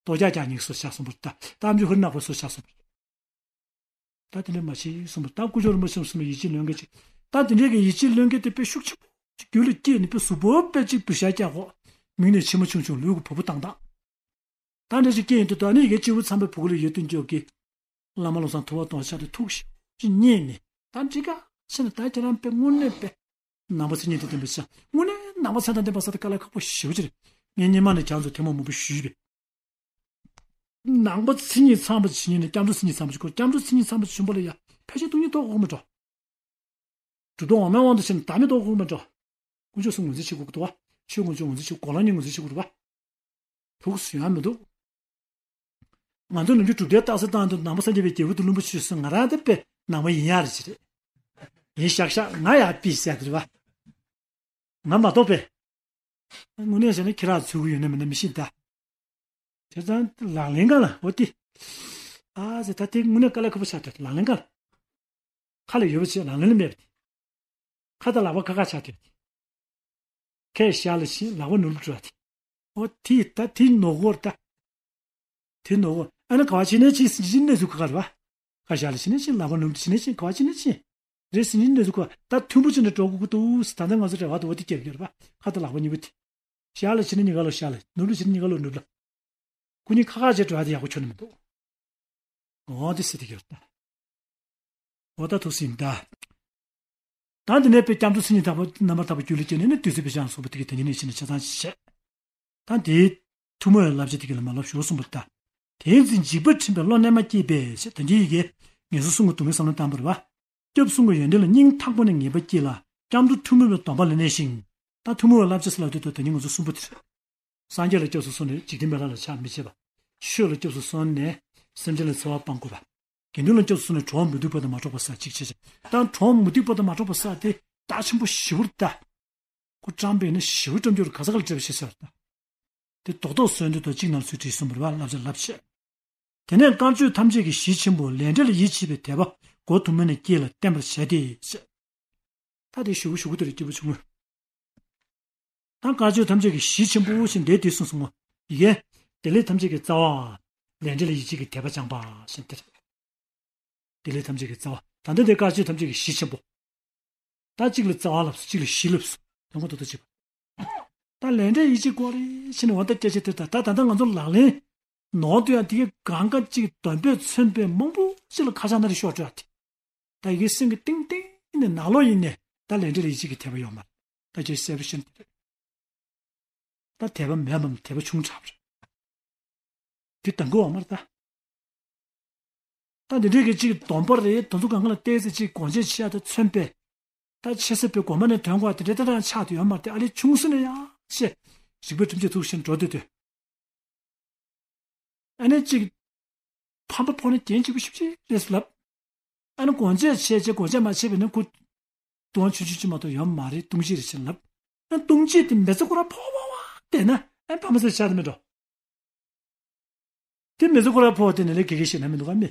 གཏོ་རྒྱག་རྒྱག་ཉིན་སུ་ཆགས་སོང་བར་ད་གཏམ་རྒྱུད་ཧུར་ནག་པོ་སུ་ཆགས་སོང་བར། ད་དེ་འདྲ་མ་བྱེད་གསུངས་པ་ད་སྐུ་ཞབས་རིན་པོ་ཆེ་གསུངས་པའི་ཡིད་ཆེས་ལོན་མཁན་ཅིག་ད་དེ་འདྲའི་གི་ཡིད་ཆེས་ལོན་མཁན་དེ་དཔེ་ཤུགས་ཆེན་པོ་ཅིག་རྒྱུད་ལ་སྐྱེས་ནས་དཔེ་གཟུགས་པོ་དཔེ་ཅིག་བུ་ཤ་རྒྱག་གོ་མིག་ནས་མཆི་མ་ཆུང་ཆུང་ལུས་ཀྱི་བུ་བུ་བཏང་བཏང་། ད་འདྲ་ཞིག་སྐྱེས་ཡིན་དུས་ད་ནི་ཡི་གེ་སྤྱི་བོ་མཚམས་པའི་བུ་གུ་ལ་ཡོད་དུས་འཇོག་གི་བླ་མ་བློ་བཟང་ཐུབ་པ་དོན་ཆེན་དེ་ཐུགས་ཞིབ་ཅིག་མཉེས་ནས་ད་འདི་ག་ཕྱིན་ན་ད་ཁྱེད་རང་དཔེ་དངོས་གནས་དཔེ་ནང་པ་མཚན་ཉིད་དང་ལྡན་པའི་ཆ་དངོས་གནས་ནང་པ་མཚན་དང་ལྡན་པ་ས་དེ་དཀའ་ལས་ཁག་པོ་ཞེ་པོ་ཅིག་རེད། ངས་སྔོན་མ་ནས་ཁྱེད་ཚོ་ཐེངས་མ་མང་པོ་ཞུས་པས། ནང་པ་མཚན་ཉིད་ཚང་བ་ཞིག་ཡིན་ན་སྐྱབས་འགྲོ་མཚན་ཉིད་ཚང་བ་ཞིག་དགོས། སྐྱབས་འགྲོ་མཚན་ཉིད་ཚང་བ་ཞིག་ཆུན་པོ་ལ་ཡ་ཕལ་ཆེར་སྟོང་ཉིད་རྟོགས་དགོས་མི་འགྲོ། གྲུབ་དོན་འོག་མའི་དབང་དུ་ཕྱིན་ན་བདག་མེད་རྟོགས་དགོས་མི་འགྲོ། དཀོན་མཆོག་གསུམ་ངོས་འཛིན་བྱེད་དགོས་ཀྱི་འདུག་བ། ཆོས་དཀོན་མཆོག་ངོས་འཛིན་བྱེད་དགོས། གོ་ལ་གཉིས་ངོས་འཛིན་བྱེད་དགོས་རེད་བ། ཐུགས་སུ་ཡོང་མི་འདུག་ང་ཚོ་ནམ་རྒྱུན་གྲུབ་མཐའི་རྟགས་གསལ་བཏང་དུས་ནང་པ་སངས་རྒྱས་པའི་རྒྱལ་པོ་དང་ལྷུན་པོ་ཆེ་གསུམ་ང་རང་དེ་དཔེ་ནང་པ་ཡིན་ཡག་རེད་ཅེས་རེད། ཡིན་ཤག་ཤག་ང་ཡག་པི་ཟེར་དེ་རེད་བ། ང་མ་གཏོགས་པས། དངོས་གནས་བྱས་ན་ཁྱེད་རང་ཚུལ་གྱི་ཡོད་ན་མིན་ན་མི་ཤེས་ད། བྱས་ཙང་ལག་ལེན་ག་ལ་འོ་དེ། ཨ་ཟེར་ད་དེ་དངོས་གནས་དཀའ་ལས་ཁག་པོ་ཆགས་ཏེ་ལག་ལེན་ག་ལ། ཁ་ལ་ཡོད་པ་བྱས་ལག་ལེན་ལ་མེད་པ་དེ། ཁ་དང་ལག་པ་ཁ་ཁ་ཆགས་ཏེ། ཁས་ཞར་ལ་ཕྱིན་ལག་པ་ནུབ་ལ་འགྲོ་བ་དེ། འོ་དེ་ད་དེ་ནོར་གོ་ར་ད། དེ་ནོར་གོ་ཨ་ན་ག་བ་ཕྱིན་ནས་ཕྱིན་ཟིན་གྱི་གནས་ཚུལ་ག་ག་རེད་བ། ཁ་ཞར་ལ་ཕྱིན་ནས་ཕྱིན་ལག་པ་ནུབ་ལ་ཕྱིན་ནས་ཕྱིན་ག་བ་ཕྱིན་ནས་ཕྱིན། རེད་ཟིན་གྱི་གནས་ཚུལ་ག་ད་མཐུན་པོ་བྱས་ནས་འགྲོ་དགོས་ཀྱི་འདུག་ད་ལྟ་ང་ཚོ་རེ་བ་དུ་བ་དེ་རྒྱབ་ཡོད་རེད་བ། ཁ་དང་ལག་པ་གཉིས་པོ་དེ། ཞར་ལ་ཕྱིན་ན་གཉིས་ཀ་ལོག་ཞར་ལ། ནུབ་ལ་ཕྱིན་ན་གཉིས་ཀ་ལོག་ནུབ་ལ། སྐུ་ཉིད་ཁ་ཁ་བྱས་འགྲོ་ཡ་དེ་ཡག་པོ་ཁྱོན་ནས་མི་འདུག་འོ་དེ་སྲིད་དེ་གྱུར་ད། འོ་ད་ཐུགས་སྲིད་ད། ད་འདི་ནས་དཔེ་སྐྱབས་འགྲོ་མཚན་ཉིད་དང་པོ་རྣམ་པར་དག་པའི་རྒྱུད་ལ་སྐྱེས་ནས་ནི་དུས་ཚོད་པའི་ཆ་སོགས་པ་དེ་གའི་དོན་གྱི་གནད་ཕྱིན་ནས་ཆ་ཚང་ཞིག་བཤད། ད་དེའི་ཐུན་མོང་བའི་བསླབ་བྱ་དེ་གའི་ལ་མ་ལབ་ཞོར་གསུངས་པ་ལྟར། དེའི་ཚེ་འཇིགས་པ་ཁྲིམས་པའི་བློ་རྣལ་མ་སྐྱེས་པས་ཞེས་དོན་གྱི་ཡི་གེ་ངན་སོང་གསུམ་གྱི་སྡུག་བསྔལ་བསམ་བློ་བཏང་བ་རེད་བ། སྐྱབས་གསུམ་གྱི་ཡོན་ཏན་ལ་སྙིང་ཐག་པ་ནས་ངེས་པ་སྐྱེས་ལ་སྐྱབས་འགྲོ་ཐུན་མོང་བའི་སྡོམ་པ་ལ་གནས་ཤིང་། ད་ཐུན་མོང་བའི་བསླབ་བྱ་ཟེར་ལབ་དུས་ད་དེ་ནི་ང་ཚོ་གསུམ་པོ་དེ་རེད། སངས་རྒྱས་ལ་སྐྱབས་སུ་སོང་ནས་འཇིག་རྟེན་པའི་ལྷ་ལ་ཕྱག་མི་བྱེད་པ། ཆོས་ལ་སྐྱབས་སུ་སོང་ནས་སེམས་ཅན་ལ་འཚེ་བ་སྤང་དགོས་པ། དགེ་འདུན་ལ་སྐྱབས་སུ་སོང་ནས་གྲོགས་མུ་སྟེགས་པ་དང་མ་འགྲོགས་པར་བསགས་གཅིག་བྱས་ཤིང་། ད་གྲོགས་མུ་སྟེགས་པ་དང་མ་འགྲོགས་པར་བསགས་དེ་རྟགས་ཆེན་པོ་ཞེ་པོ་རེད་ད། ཁོ་བཀྲམ་པས་ན་ཞེ་པོ་བཀྲམ་རྒྱུར་ག་ས་ག་ལ་བྲེལ་བ་བྱེད་ཟེར་བ་ད། དེ་རྡོག་རྡོག་སོན་དུ་དང་གཅིག་ནང་ཚུལ་བྲིས་གསུངས་པ་རེད་བ། བསླབ་བྱ་ལབ་བྱས། དེ་ནས་དཀར་ཆོས་ཐམས་ཅད་ཀྱི་གཞི་ཆེན་པོ་ལས་འབྲས་ལ་ཡིད་ཆེས་པའི་དད་པ་སྒོ་དུ་མ་ནས་སྐྱེས་ལ་བརྟན་པར་བྱས་ཏེ། ད་དེ་ཞུ་གུ་ཞུ་གུ་དེ་རེད་སྐྱིད་པོ་བྱུང་ངོ་། ད་དཀར་ཆོས་ཐམས་ཅད་ཀྱི་གཞི་ཆེན་པོ་ཞེས་འདས་དེ་གསུངས་སོང་ངོ་། ཡི་གེ། དེ་ལས་ཐམས་ཅད་ཀྱི་རྩ་བ། ལས་འབྲས་ལ་ཡིད་ཆེས་ཀྱི་དད་པ་བཅངས་པ་ཞེས་འདིར། དེ་ལས་ཐམས་ཅད་ཀྱི་རྩ་བ། ད་ལྟ་དེ་དཀར་ཆོས་ཐམས་ཅད་ཀྱི་གཞི་ཆེན་པོ། ད་གཅིག་ལ་རྩ་བ་ལབ་སོང་། གཅིག་ལ་གཞི་ལབ་སོང་། དོན་གོ་ཏོག་ཏོ་བྱེད་པ། ད་ལས་འབྲས་ཡིད་ཆེས་སྐོར་རེ་ཕྱིན་ནས་འོ་ད་སྐད་ཆ་དེ་ད་ད་ད་ལྟ་ང་ཚོ་ལག་ལེན། ནོར་དུ་ཡང་དེ་གའི་གང་ག་ཅིག་འདོན་པས་མཚོན་པའི་མང་པོ་ཅིག་ལ་ཁ་ཆག་སྣ་རེ་ཤོར་འགྲོ་ཡ་དེ། ད་ཡི་གེ་སེང་གེ་ཏིང་ཏིང་ནས་ནང་ལོགས་ཡིན་ནས་ད་ལས་འབྲས་ལ་ཡིད་ཆེས་ཀྱི་དད་པ་ཡོད་མ་རེད། ད་ཁྱེད་གསལ་པོ་ཤེས་ནི་དེ་རེད། ད་དད་པ་མེད་པའམ་དད་པ་ཆུང་དྲགས་པ་རེད། དེ་དང་གོ་བ་མ་རེད་ད། ད་འདི་འདྲའི་གི་ཅིག་སྡོམ་པ་རེད། དེ་ཚོ་གང་ག་ལ་བལྟས་ཚེ་ཅིག་སྒོ་འབྱེད་ཆེ་ཡ་དང་མཚོན་པས། ད་ཆེ་ས་པའི་སྒོ་མ་ནས་དོན་གོ་བ་དེ་འདྲའི་ཏག་ཏག་ཆགས་དུ་ཡོད་མ་རེད་དེ། ཨ་ལས་ཆུང་ས་ནས་ཡང་ཆེ། རིག་པའི་ཁྲིམས་གཅོད་ཚུགས་བཞིན་འགྲོ་སྡོད་དུས། ཨ་ནི་ཅིག་ཕམ་པ་ཕོག་ན་རྐྱེན་གཅིག་པུ་ཞིབ་ཅིག་རེད་ལབ། ཨ་ནི་སྒོ་འབྱེད་བྱས་བྱས་སྒོ་འབྱེད་མ་བྱས་པས་ན་ཁུ། ལྟུང་བ་ཆུང་ཆུང་ཅིག་མ་གཏོགས་ཡོད་མ་རེད། ལྟུང་བྱེད་རེད་ཅེས་ལབ། ཨ་ལྟུང་བྱེད་དེ་མི་ཚེ་ཁོ་ར་ཕོག་པ་བ་བལྟས་ན་ཨ་ཕ་མ་ཚོ་ཤ་དེ་མི་འགྲོ། དེ་མི་ཚེ་ཁོ་ར་ཕོག་པ་དེ་ནི་ལས་དགེ་རྒན་ཞིག་ན་མི་འདུག་ག་མི།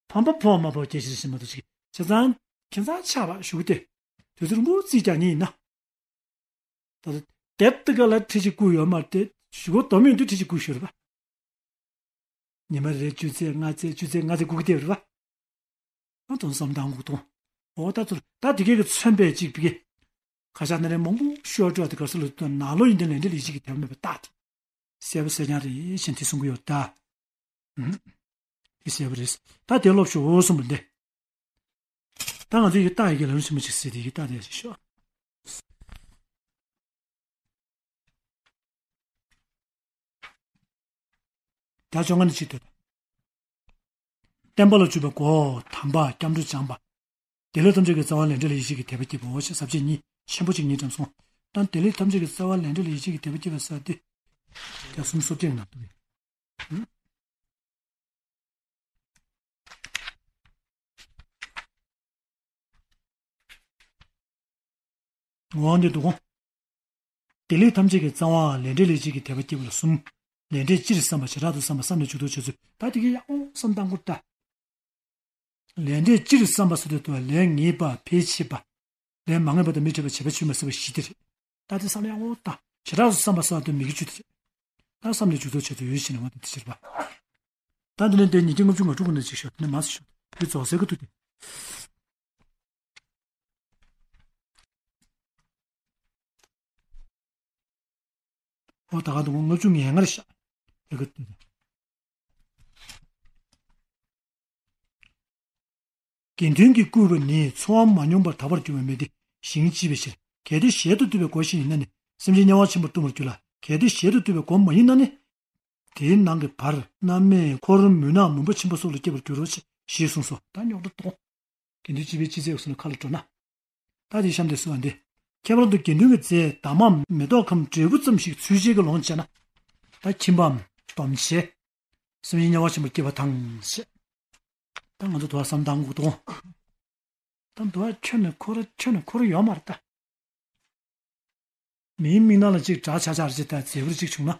ཕམ་པ་ཕོག་མ་ཕོག་སྐད་ཆ་ཞིག་མ་གཏོགས་ཅིག་བྱས་ཙང་ཁྱད་མཚར་ཆགས་པ་ཞུ་གི་སྟེ། དུས་ཚོད་རིང་པོ་རྩིས་རྒྱག་མཁན་ཡིན་ན། ད་ལྟ་དེབ་དེ་ག་ལ་ཁྲིད་ཅིག་བསྐུར་ཡོད་མ་རེད་དེ། ཞུ་གོ་དོ་མི་ཡོང་དུས་ཁྲིད་ཅིག་བསྐུར་ཞུ་རེད་པ། ཉི་མ་རེ་བཅུ་ཚེག་ལྔ་ཚེག་བཅུ་ཚེག་ལྔ་ཚེག་སྒུག་གི་བསྡད་རེད་པ། ཨ་དོན་བསམ་དང་སྒུག་དང་། འོ་ད་ཚོར་ད་དེ་གའི་གི་མཚོན་པའི་གཅིག་པི་གེ། ཁ་ཤགས་སྣ་རལ་མང་པོ་ཤོར་འགྲོ་དེ་ག་སུ་ལ་དོན་ནང་ལོགས་ཡིན་དེ་ལས་འབྲས་ལ་ཡིད་ཆེས་ཀྱི་དད་པ་མེད་པ་རྟགས་དེ། གསལ་པོ་གསལ་རྐྱང་རེད་ཅེས་དེ་གསུང་གི་ཡོད་ད། ཨུམ། དེ་གསལ་པོ་རེད། ད་དེ་ལོབས་ཤོག་འོ་གསུངས་པ་འདི། ད་ང་ཚོས་ཡི་རྟགས་ཡི་གེ་ལམ་རིམ་ཆེན་མོ་ཅིག་གཟིགས་ཏེ་ཡི་རྟགས་དེ་ཞིག་ཤོག་ད་བཅོ་ལྔ་ནས་གཅིག་ལྟོས་དང་། བསྟན་པ་ལ་འཇུག་པའི་སྒོ་དམ་པ་སྐྱབས་འགྲོ་སྦྱངས་པ། བདེ་ལེགས་ཐམས་ཅད་ཀྱི་རྩ་བ་ལས་འབྲས་ལ་ཡིད་ཆེས་ཀྱི་དད་པ་སྐྱེས་པའོ་ཞེས་ས་བཅད་གཉིས་ཆེན་པོ་གཅིག་གཉིས་བཀྲམ་སོང་། ད་བདེ་ལེགས་ཐམས་ཅད་ཀྱི་རྩ་བ་ལས་འབྲས་ལ་ཡིད་ཆེས་ཀྱི་དད་པ་སྐྱེས་པ་ས་དེ། རྒྱ་གསུམ་སོ་བརྒྱད་ནང་དུ། འོང་དེ་འདུག་གོ། བདེ་ལེགས་ཐམས་ཅད་ཀྱི་རྩ་བའང་ལས་འབྲས་ལ་ཡིད་ཆེས་ཀྱི་དད་པ་སྐྱེས་པ་ལ་གསུམ། ལས་འབྲས་སྤྱིར་བསམ་པ་བྱེ་བྲག་ཏུ་བསམ་པ་བསམ་ནས་འཇུག་ལྡོག་བྱེད་ཚུལ་ད་དེ་གའི་ཡག་པོ་བསམ་བཏང་དགོས་ད། ལས་འབྲས་སྤྱིར་བསམ་པ་ཟེར་དུས་དུ་ལས་ངེས་པ་ཕལ་ཆེ་བ། ལས་མ་ངེས་པ་དང་མི་འཕྲད་པ་བྱས་པ་ཆུད་མ་ཟིན་པ་བཞི་དེ་རེད། ད་དེ་བསམ་ཡག་པོ་ད་བྱེ་བྲག་ཏུ་བསམ་པ་ཟེར་དུས་མི་དགེ་བཅུ་དེ་རེད། ད་བསམ་ནས་འཇུག་ལྡོག་བྱེད་དུ་ཡོད་ཕྱིན་ནས་འོང་དེ་དེ་ཕྱིར་བ། ད་འདི་ནས་འདི་ཉིས་བརྒྱ་ལྔ་བཅུ་ང་དྲུག་གི་ནང་ཅིག་ཤོག་དེ་ནས་མ་སུ་ཤོག་བོད་རྫོགས་སའི་ཁ་ཐུག་དེ། ཨོ་ད་ག་འདུག་ལྔ་བཅུ་ང་ལྔ་རེད་ཤག་དེ་ག་དེ་དགེ་འདུན་གྱིས་བསྐུལ་བ་ནི་འཚོ་བ་མ་སྙོམས་པར་དག་པར་འགྱུར་བའི་མི་དེ་ཞིང་བཅད་པའི་ཕྱིར། གལ་ཏེ་གཞལ་དུ་བཏུབ་པའི་སྒོ་ཞིག་ཡིན་ན་ནི་སེམས་ཅན་དམྱལ་བར་ཕྱིན་པར་ལྟུང་བར་འགྱུར་ལ། གལ་ཏེ་གཞལ་དུ་བཏུབ་པའི་སྒོ་མ་ཡིན་ན་ནི། དེའི་ནང་གི་བར་མནར་མེད་འཁོར་མུན་ནག་མུན་པ་ཆེན་པོ་སོགས་ལ་སྐྱེ་བར་འགྱུར་རོ་ཞེས་གསུངས་སོ། ད་རྙོག་དྲ་དོག་དགེ་འདུན་སྤྱི་པའི་སྤྱི་ཚེས་སུ་ན་ཁ་ལ་འགྲོ་ན། ད་དེ་གཤམ་དེ་སུ་བ་འདི། ཁྱད་པར་དུ་དགེ་འདུན་གྱི་རྫས་འདབ་མའམ་མེ་ཏོག་གམ་འབྲས་བུ་ཙམ་ཞིག་ཚུལ་བཞིན་གྱིས་ལོངས་སྤྱད་ན། ད་ཁྱིམ་པའམ་སྡོམ་བྱེད། སེམས་ཅན་དམྱལ་བར་ཕྱིན་པར་སྐྱེ་བ་དང་ཞེས། ད་ང་ཚོ་དུ་བ་བསམ་སྟངས་འགུག་དོ། ད་དུ་བ་ཁྱོན་ནས་ཁོ་ར་ཁྱོན་ནས་ཁོ་ར་ཡོད་མ་རེད་ད། མིའི་མིག་ནང་ལ་ཅིག་འདྲ་ཆགས་ཆགས་རེ་ཅིག་ད་མཛེས་པོ་རེ་ཅིག་བྱུང་ན།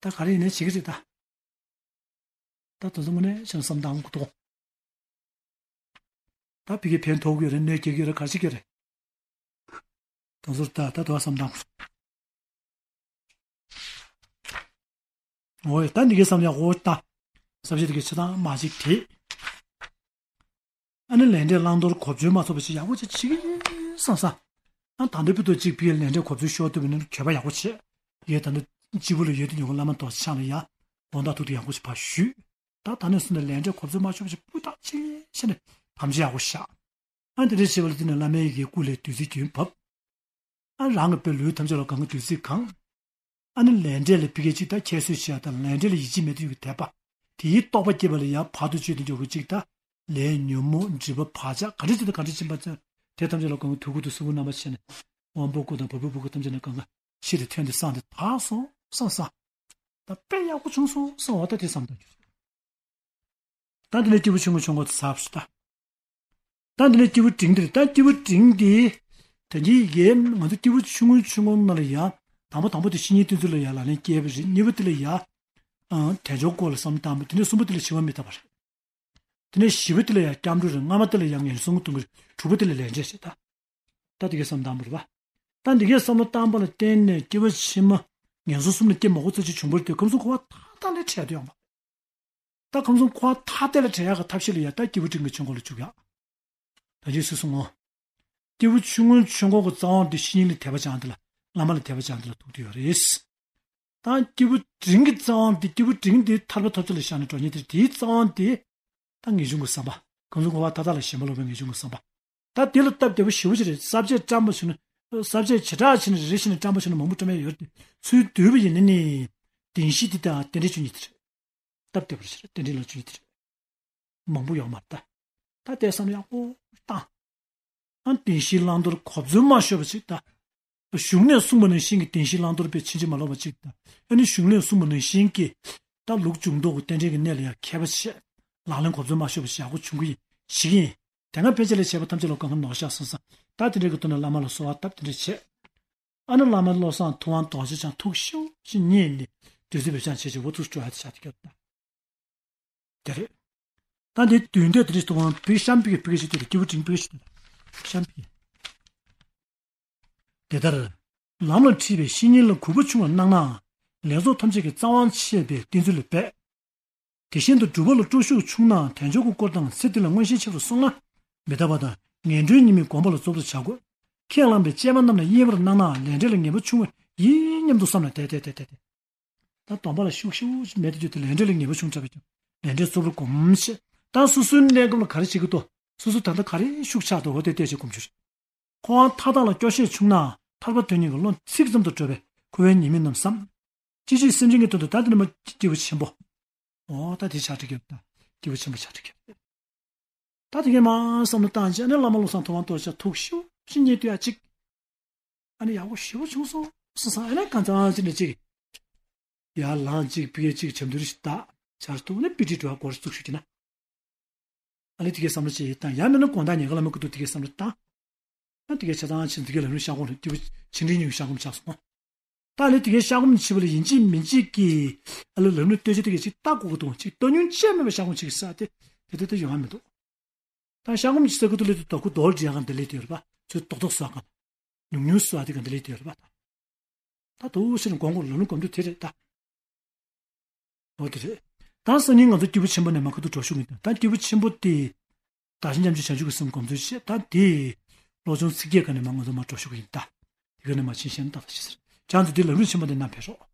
ད་ག་རེ་ཡིན་ནའི་བྱེད་ཀྱི་རེད་ད། ད་དེ་ཚོ་དངོས་གནས་བྱས་ན་བསམ་སྟངས་འགུག་དོ། ད་ཕ་གིར་ཕན་ཐོགས་ཀྱི་ཡོད་རེད། གནོད་སྐྱེལ་གྱི་ཡོད་རེད། ག་རེ་བྱེད་ཀྱི་ཡོད་རེད། དེ་ཚོར་ད་ད་དུ་བ་བསམ་སྟངས་འགུག་འོ་ཡ་ད་འདི་གའི་བསམ་ཡག་འོ་ད། བསམ་བྱེད་འདི་གའི་ཆ་ཚང་མ་ཅིག་བྲིས། ཨ་ནི་ལས་འབྲས་བླང་དོར་གོ་བརྗོད་མ་ཚོགས་པ་ཞིག་ཡག་པོ་ཅིག་བྱེད་ཀྱི་ཡིན་བསམ་བསམ། ཨ་ད་འདི་བུ་དོ་གཅིག་ཕི་ལས་འབྲས་གོ་བརྗོད་ཤོར་ཐུབ་པ་ཡིན་ན་གྱོད་པ་ཡག་པོ་བྱེད། ཡས་ད་འདི་སྤྱི་བོ་ལ་ཡོད་དུ་ཉོ་གི་བླ་མ་རྡོ་རྗེ་འཆང་ལ་ཡ། དགོངས་དག་ཐུགས་དེ་ཡག་པོ་ཞིག་ཕར་ཞུས། ད་ད་ནས་བཟུང་ནས་ལས་འབྲས་གོ་བརྗོད་མ་ཤོར་བ་ཞིག་སྤུས་དག་ཅིག་བྱས་ནས་དམ་བཅའ་ཡག་པོ་བཞག་ཨ་དེ་འདྲ་བྱས་པ་ལ་བརྟེན་ནས་བླ་མའི་ཡི་གེ་སྐུ་ལས་བདུད་རྩི་རྒྱུན་བབས། ཨ་རང་གི་དཔེ་ལུས་ཐམས་ཅད་ལ་གང་གི་བདུད་རྩི་གང་། ཨ་ནི་ལས་འབྲས་ལ་ཕི་གེ་གཅིག་ད་ཁྱད་གསོད་བྱེད་ཡ་དང་ལས་འབྲས་ལ་ཡིད་ཆེས་མེད་དུ་ཡོད་ཀྱི་དད་པ། དེའི་རྟོགས་པ་སྐྱེས་པ་ལ་ཡ་བར་དུ་གཅོད་དུ་འཇོག་གི་གཅིག་ད། ལས་ཉོན་མོངས་སྒྲིབ་པ་བག་ཆགས་ག་འདྲ་ཅིག་དང་ག་འདྲ་ཕྱིན་པ་ཚོ། དེ་ཐམས་ཅད་ལ་གང་གི་ཐུགས་ཁུར་དུ་གསོལ་བ་རྣམ་པར་ཕྱེ་ནས། དབང་པོ་སྐུ་དང་བ་སྤུའི་སྤུ་གུ་ཐམས་ཅད་ནས་གང་ག་ཤི་རེ་ཐོན་ཏེ་སངས་ཏེ་དག་སོང་བསམ་བསམ། ད་དཔེ་ཡག་པོ་བྱུང་སོང་བསམ་འོ་ད་དེ་བསམ་དང་གྱུར། ད་འདི་ནས་སྐྱེས་བུ་ཆུང་ངུ་ཆུང་ངུ་དེ་ཟབ་སུ་ད། ད་འདི་ནས་སྐྱེས་བུ་འབྲིང་འདིར་ད་སྐྱེས་བུ་འབྲིང་འདི། དོན་གྱི་ཡི་གེ་ང་ཚོ་སྐྱེས་བུ་ཆུང་ངུ་ཆུང་ངུ་ནང་ལ་ཡ། དང་པོ་དང་པོ་དེ་བཤེས་གཉེན་བསྟེན་ཚུལ་ལ་ཡ་ལག་ལེན་བསྐྱལ་བ་རེད། གཉིས་པ་དེ་ལ་ཡ། ཨ་དལ་འབྱོར་སྐོར་ལ་བསམ་བློ་བཏང་བ་དེ་ནས་གསུམ་པ་དེ་ལ་འཆི་བ་མི་རྟག་པ་རེད། དེ་ནས་བཞི་པ་དེ་ལ་ཡ་སྐྱབས་འགྲོ་རེད། ལྔ་པ་དེ་ལ་ཡ་ངན་སོང་གཏོང་གི་རེད། དྲུག་པ་དེ་ལ་ལས་འབྲས་རེད་ད། ད་དེ་གའི་བསམ་བློ་བཏང་བ་རེད་པ། ད་འདི་གའི་བསམ་བློ་བཏང་བ་ལ་བརྟེན་ནས་སྐྱེ་བ་ཕྱི་མ་ངན་སོང་གསུམ་ལ་སྐྱེ་མ་དགོས་ཚར་ཅིག་བྱུང་བ་རེད་དེ་ཁམས་གསུམ་འཁོར་བ་མཐའ་དག་ལས་བྲལ་དུ་ཡོང་བ། ད་ཁམས་གསུམ་འཁོར་བ་མཐའ་དག་ལས་བྲལ་ཡག་གི་ཐབས་ཤེས་ལ་ཡ་ད་སྐྱེས་བུ་འབྲིང་གི་ཆོས་འཁོར་ལ་འཇུག་ཡག་ད་རྗེས་སུ་གསུང་ངོ་། སྐྱེས་བུ་ཆུང་ངུའི་ཆོས་འཁོར་གྱི་རྩ་བ་འདི་བཤེས་གཉེན་ལ་དད་པ་བྱ་འདི་ལ་བླ་མ་ལ་དད་པ་བྱ་འདི་ལ་ཐུག་དུ་ཡོད་རེད། ད་སྐྱེས་བུ་འབྲིང་གི་རྩ་བ་འདི། སྐྱེས་བུ་འབྲིང་འདི་ཐར་པ་ཐོབ་བྱ་ལ་བཞག་ནས་འགྲོ་མཁན་དེ། དེའི་རྩ་བ་འདི་ད་ངེས་འབྱུང་གི་བསམ་པ། གང་ཟག་ངོ་བོ་མཐའ་དག་ལ་ཞེན་པ་ལོག་པའི་ངེས་འབྱུང་གི་བསམ་པ། ད་དེ་ལ་སྟབས་བདེ་པོ་ཞེ་པོ་ཅིག་རེད། ས་བཅད་བཀྲམ་པ་བྱུང་ན། ས་བཅད་བྱེ་བྲག་ཕྱེ་ནས་རེ་རེ་བྱས་ནས་བཀྲམ་པ་བྱུང་ན་མང་པོ་བཀྲམ་ཡ་ཡོད་རེད་དེ། ཚུར་བསྡུས་པ་ཡིན་ན་ནི་བདེན་བཞི་འདི་དང་རྟེན་འབྲེལ་བཅུ་གཉིས་དེ་རེད། སྟབས་བདེ་པོ་རེད། རྟེན་འབྲེལ་ལ་བཅུ་གཉིས་དེ་རེད། མང་པོ་ཡོད་མ་རེད་ད། ད་དེ་བསམ་བློ་ཡག་པོ་བཏང་། ཨ། བདེན་བཞིའི་བླང་དོར་གོ་མཚོན་མ་ཤོར་བ་ཅིག་ད། གཞུང་ནས་གསུངས་པ་ནང་བཞིན་གྱི་བདེན་བཞིའི་བླང་དོར་དཔེ་ཕྱིན་ཅི་མ་ལོག་པ་ཅིག་ད། ཨ་ནི་གཞུང་ནས་གསུངས་པ་ནང་བཞིན་གྱི་ད་ལུགས་འབྱུང་ལྡོག་གི་རྟེན་འབྲེལ་གྱི་གནས་ལ་ཡང་མཁས་པ་བྱས། ལག་ལེན་གོ་མཚོན་མ་ཤོར་བ་ཞིག་ཡག་པོ་བྱུང་གི་ཡིན། ཞིག་ཡིན། དེ་སྔ་ཕན་ཆད་ལས་བྱས་པ་ཐམས་ཅད་ལ་གང་ག་ནོར་བཞག་སོང་ཙང་། ད་དེ་འདྲའི་གི་ཐོག་ནས་བླ་མ་ལ་གསོལ་བ་བཏབ། དེ་འདྲ་བྱས། ཨ་ནི་བླ་མ་བློ་བཟང་ཐུབ་དབང་རྡོ་རྗེ་འཆང་ཐུགས་ཞེ་པོ་ཅིག་མཉེས་ནས་འདུད་རྩི་འབེབས་སྦྱང་བྱས་བྱས་འོ་ཐུགས་སྤྲོ་ཡ་དེ་ཆགས་ཀྱི་ཡོད་ད། དེ་རེད། ད་འདི་མདུན་བསྡུས་དེ་རིགས་དུ་བང་བི་ཤམ་པི་གི་བི་གི་ཞིག་དེ་རེད། སྐྱེས་བུ་འབྲིང་བི་གི་ཞིག་དེ་རེད། ཤམ་པི་གི། དེ་ལྟར། ལམ་ལ་ཁྲིད་པའི་བཤེས་གཉེན་ལ་གུས་པ་ཆུང་བར་སྣང་ནའང་། ལེགས་ཚོགས་ཐམས་ཅད་ཀྱི་རྩ་བ་ཆད་པའི་བསྟན་ཚུལ་ལ་འབད། དེ་བཞིན་དུ་སྒྲུབ་པ་ལ་སྤྲོ་ཤུགས་ཆུང་ནའང་དལ་འབྱོར་གྱི་དཀོར་དང་ཚེ་འདི་ལ་མངོན་ཤེས་ཆེ་བར་སོང་ན། མི་འདའ་བ་དང་ངན་འགྲོའི་ཉེས་དམིགས་སྒོམ་པ་ལ་རྫོགས་པར་བྱ་དགོས། ཁས་བླངས་པའི་བཅས་པ་རྣམས་ལ་གཡེང་བར་སྣང་ནའང་ལས་འབྲས་ལ་ངེས་པ་ཆུང་བ་ཡིན་སྙམ་དུ་བསམ་ལ་དེ་དེ་དེ་དེ་དེ། ད་སྡོམ་པ་ལ་ཤུགས་ཤུགས་མེད་དུ་གྱུར་ཏེ་ལས་འབྲས་ལ་ངེས་པ་ཆུང་དྲགས་པས་ཀྱང་ལས་འབྲས་རྩུབ་པར་སྒོམ་ཞེས། ད་སོ་སོའི་གནས་སྐབས་ལ་ག་རེ་བྱེད་ཀྱི་འདུག་སོ་སོ་ད་ལྟ་ག་རེ་ཤུགས་ཆག་འདུག་འོ་དེ་བལྟས་བྱས་སྒོམ་རྒྱུ་རེད། འཁོར་བ་མཐའ་དག་ལ་སྐྱོ་ཤས་ཆུང་ནའང་ཐར་པ་དོན་གཉེར་གྱི་བློ་ཚིག་ཙམ་དུ་གྲོལ་བའི་ཁུ་བའི་ཉེས་དམིགས་རྣམས་བསམ། ཅི་ཕྱིར་སེམས་ཅན་གྱི་དོན་དུ། ད་དེ་ནི་མ་སྐྱེས་བུ་ཆེན་པོ། འོ་ད་དེ་ཆགས་འགྲིག་གི་ཡོད། ད་སྐྱེས་བུ་ཆེན་པོ་ཆགས་འགྲིག་གི་ཡོད། ད་དེ་གའི་མར་བསམ་བློ་བཏང་བྱས་ནས་བླ་མ་བློ་བཟང་ཐུབ་དབང་རྡོ་རྗེ་ཐུགས་ཤུགས་ཤིག་མཉེས་དུས་ཡ་གཅིག་ཨ་ནི་ཡག་པོ་ཞེ་པོ་བྱུང་སོང་བསམ་སོང་། ཨ་ནི་གང་ཙམ་ཅིག་ནས་གཅིག་ཡར་ལངས་གཅིག་ཕི་གེ་གཅིག་བྱ་འདུལ་ཞིག་བཏགས་བྱར་ཐུག་ནས་པི་ཏི་འགྲོ་བ་སྐོར་བཙུགས་ཞུ་གྱི་ན། ཨ་ནི་དེ་གའི་བསམ་བློ་ཅིག་བཏང་། ཡང་མིན་ན་དགོང་དག་ཉལ་ཁ་ལ་མ་ཁུ་ཐུག་དེ་གའི་བསམ་བློ་བཏང་། ཨ་དེ་གའི་ཆ་ཚང་ཕྱིན་དེ་གའི་ལམ་རིམ་བཤགས་སྒོམ་ལ་སྐྱེས་བུ་ཆེ་འབྲིང་གཉིས་ཀྱི་བཤགས་སྒོམ་ཆགས་སོང་། ད་ལས་དེ་གའི་བཤགས་སྒོམ་བྱེད་པ་ལ་ཡིན་གཅིག་མིན་གཅིག་གི་ཨ་ལ་ལམ་རིམ་སྟོན་བྱེད་དེ་གའི་ཅིག་ལྟ་དགོས་ཀྱི་འདུག་ཅིག་ལྟ་ཉུང་ཅན་མེད་པའི་བཤགས་སྒོམ་བྱེད་ཀྱི་ས་དེ་དེ་དེ་དེ་ཡོང་བ་མི་འདུག་ད་བཤགས་སྒོམ་གྱི་ས་ཁུ་ཐུག་ལས་དེ་དོ་ཁུ་རྡོ་རྗེ་ཡང་འདི་ལས་དེ་ཡོད་རེད་པ། ཚུར་རྡོག་རྡོག་སོ་ག་ཉུང་ཉུང་སོ་ཨ་དེ་ག་འདི་ལས་དེ་ཡོད་རེད་པ། ད་དུ་ཕྱིར་དགོངས་དགོངས་ལམ་ལམ་སྒོམ་དུས་དེ་རེད་ད། འོ་དེ་རེད། ད་སང་ཉིན་ང་ཚོ་སྐྱེས་བུ་ཆེན་པོ་ནས་མར་ཁུ་ཐུག་འགྲོ་ཤོག་གི་ཡིན། ད་སྐྱེས་བུ་ཆེན་པོ་དེ་བདག་གཞན་མཉམ་བརྗེ་བྱང་ཆུབ་ཀྱི་སེམས་སྒོམ་ཚུལ་བཤད། ད་དེ་བློ་སྦྱོང་ཚིག་བརྒྱད་ག་ནས་མར་ང་ཚོ་མར་འགྲོ་ཤོག་གི་ཡིན་ད། དེ་ག་ནས་མར་ཕྱིན་ཤེས་ན་ཏག་ཏག་ཤེས་ཟེར། བྱང་དུ་དེ་ལམ་རིམ་ཆེན་པོ་དེ་རྣམས་ཕེབས་རོགས།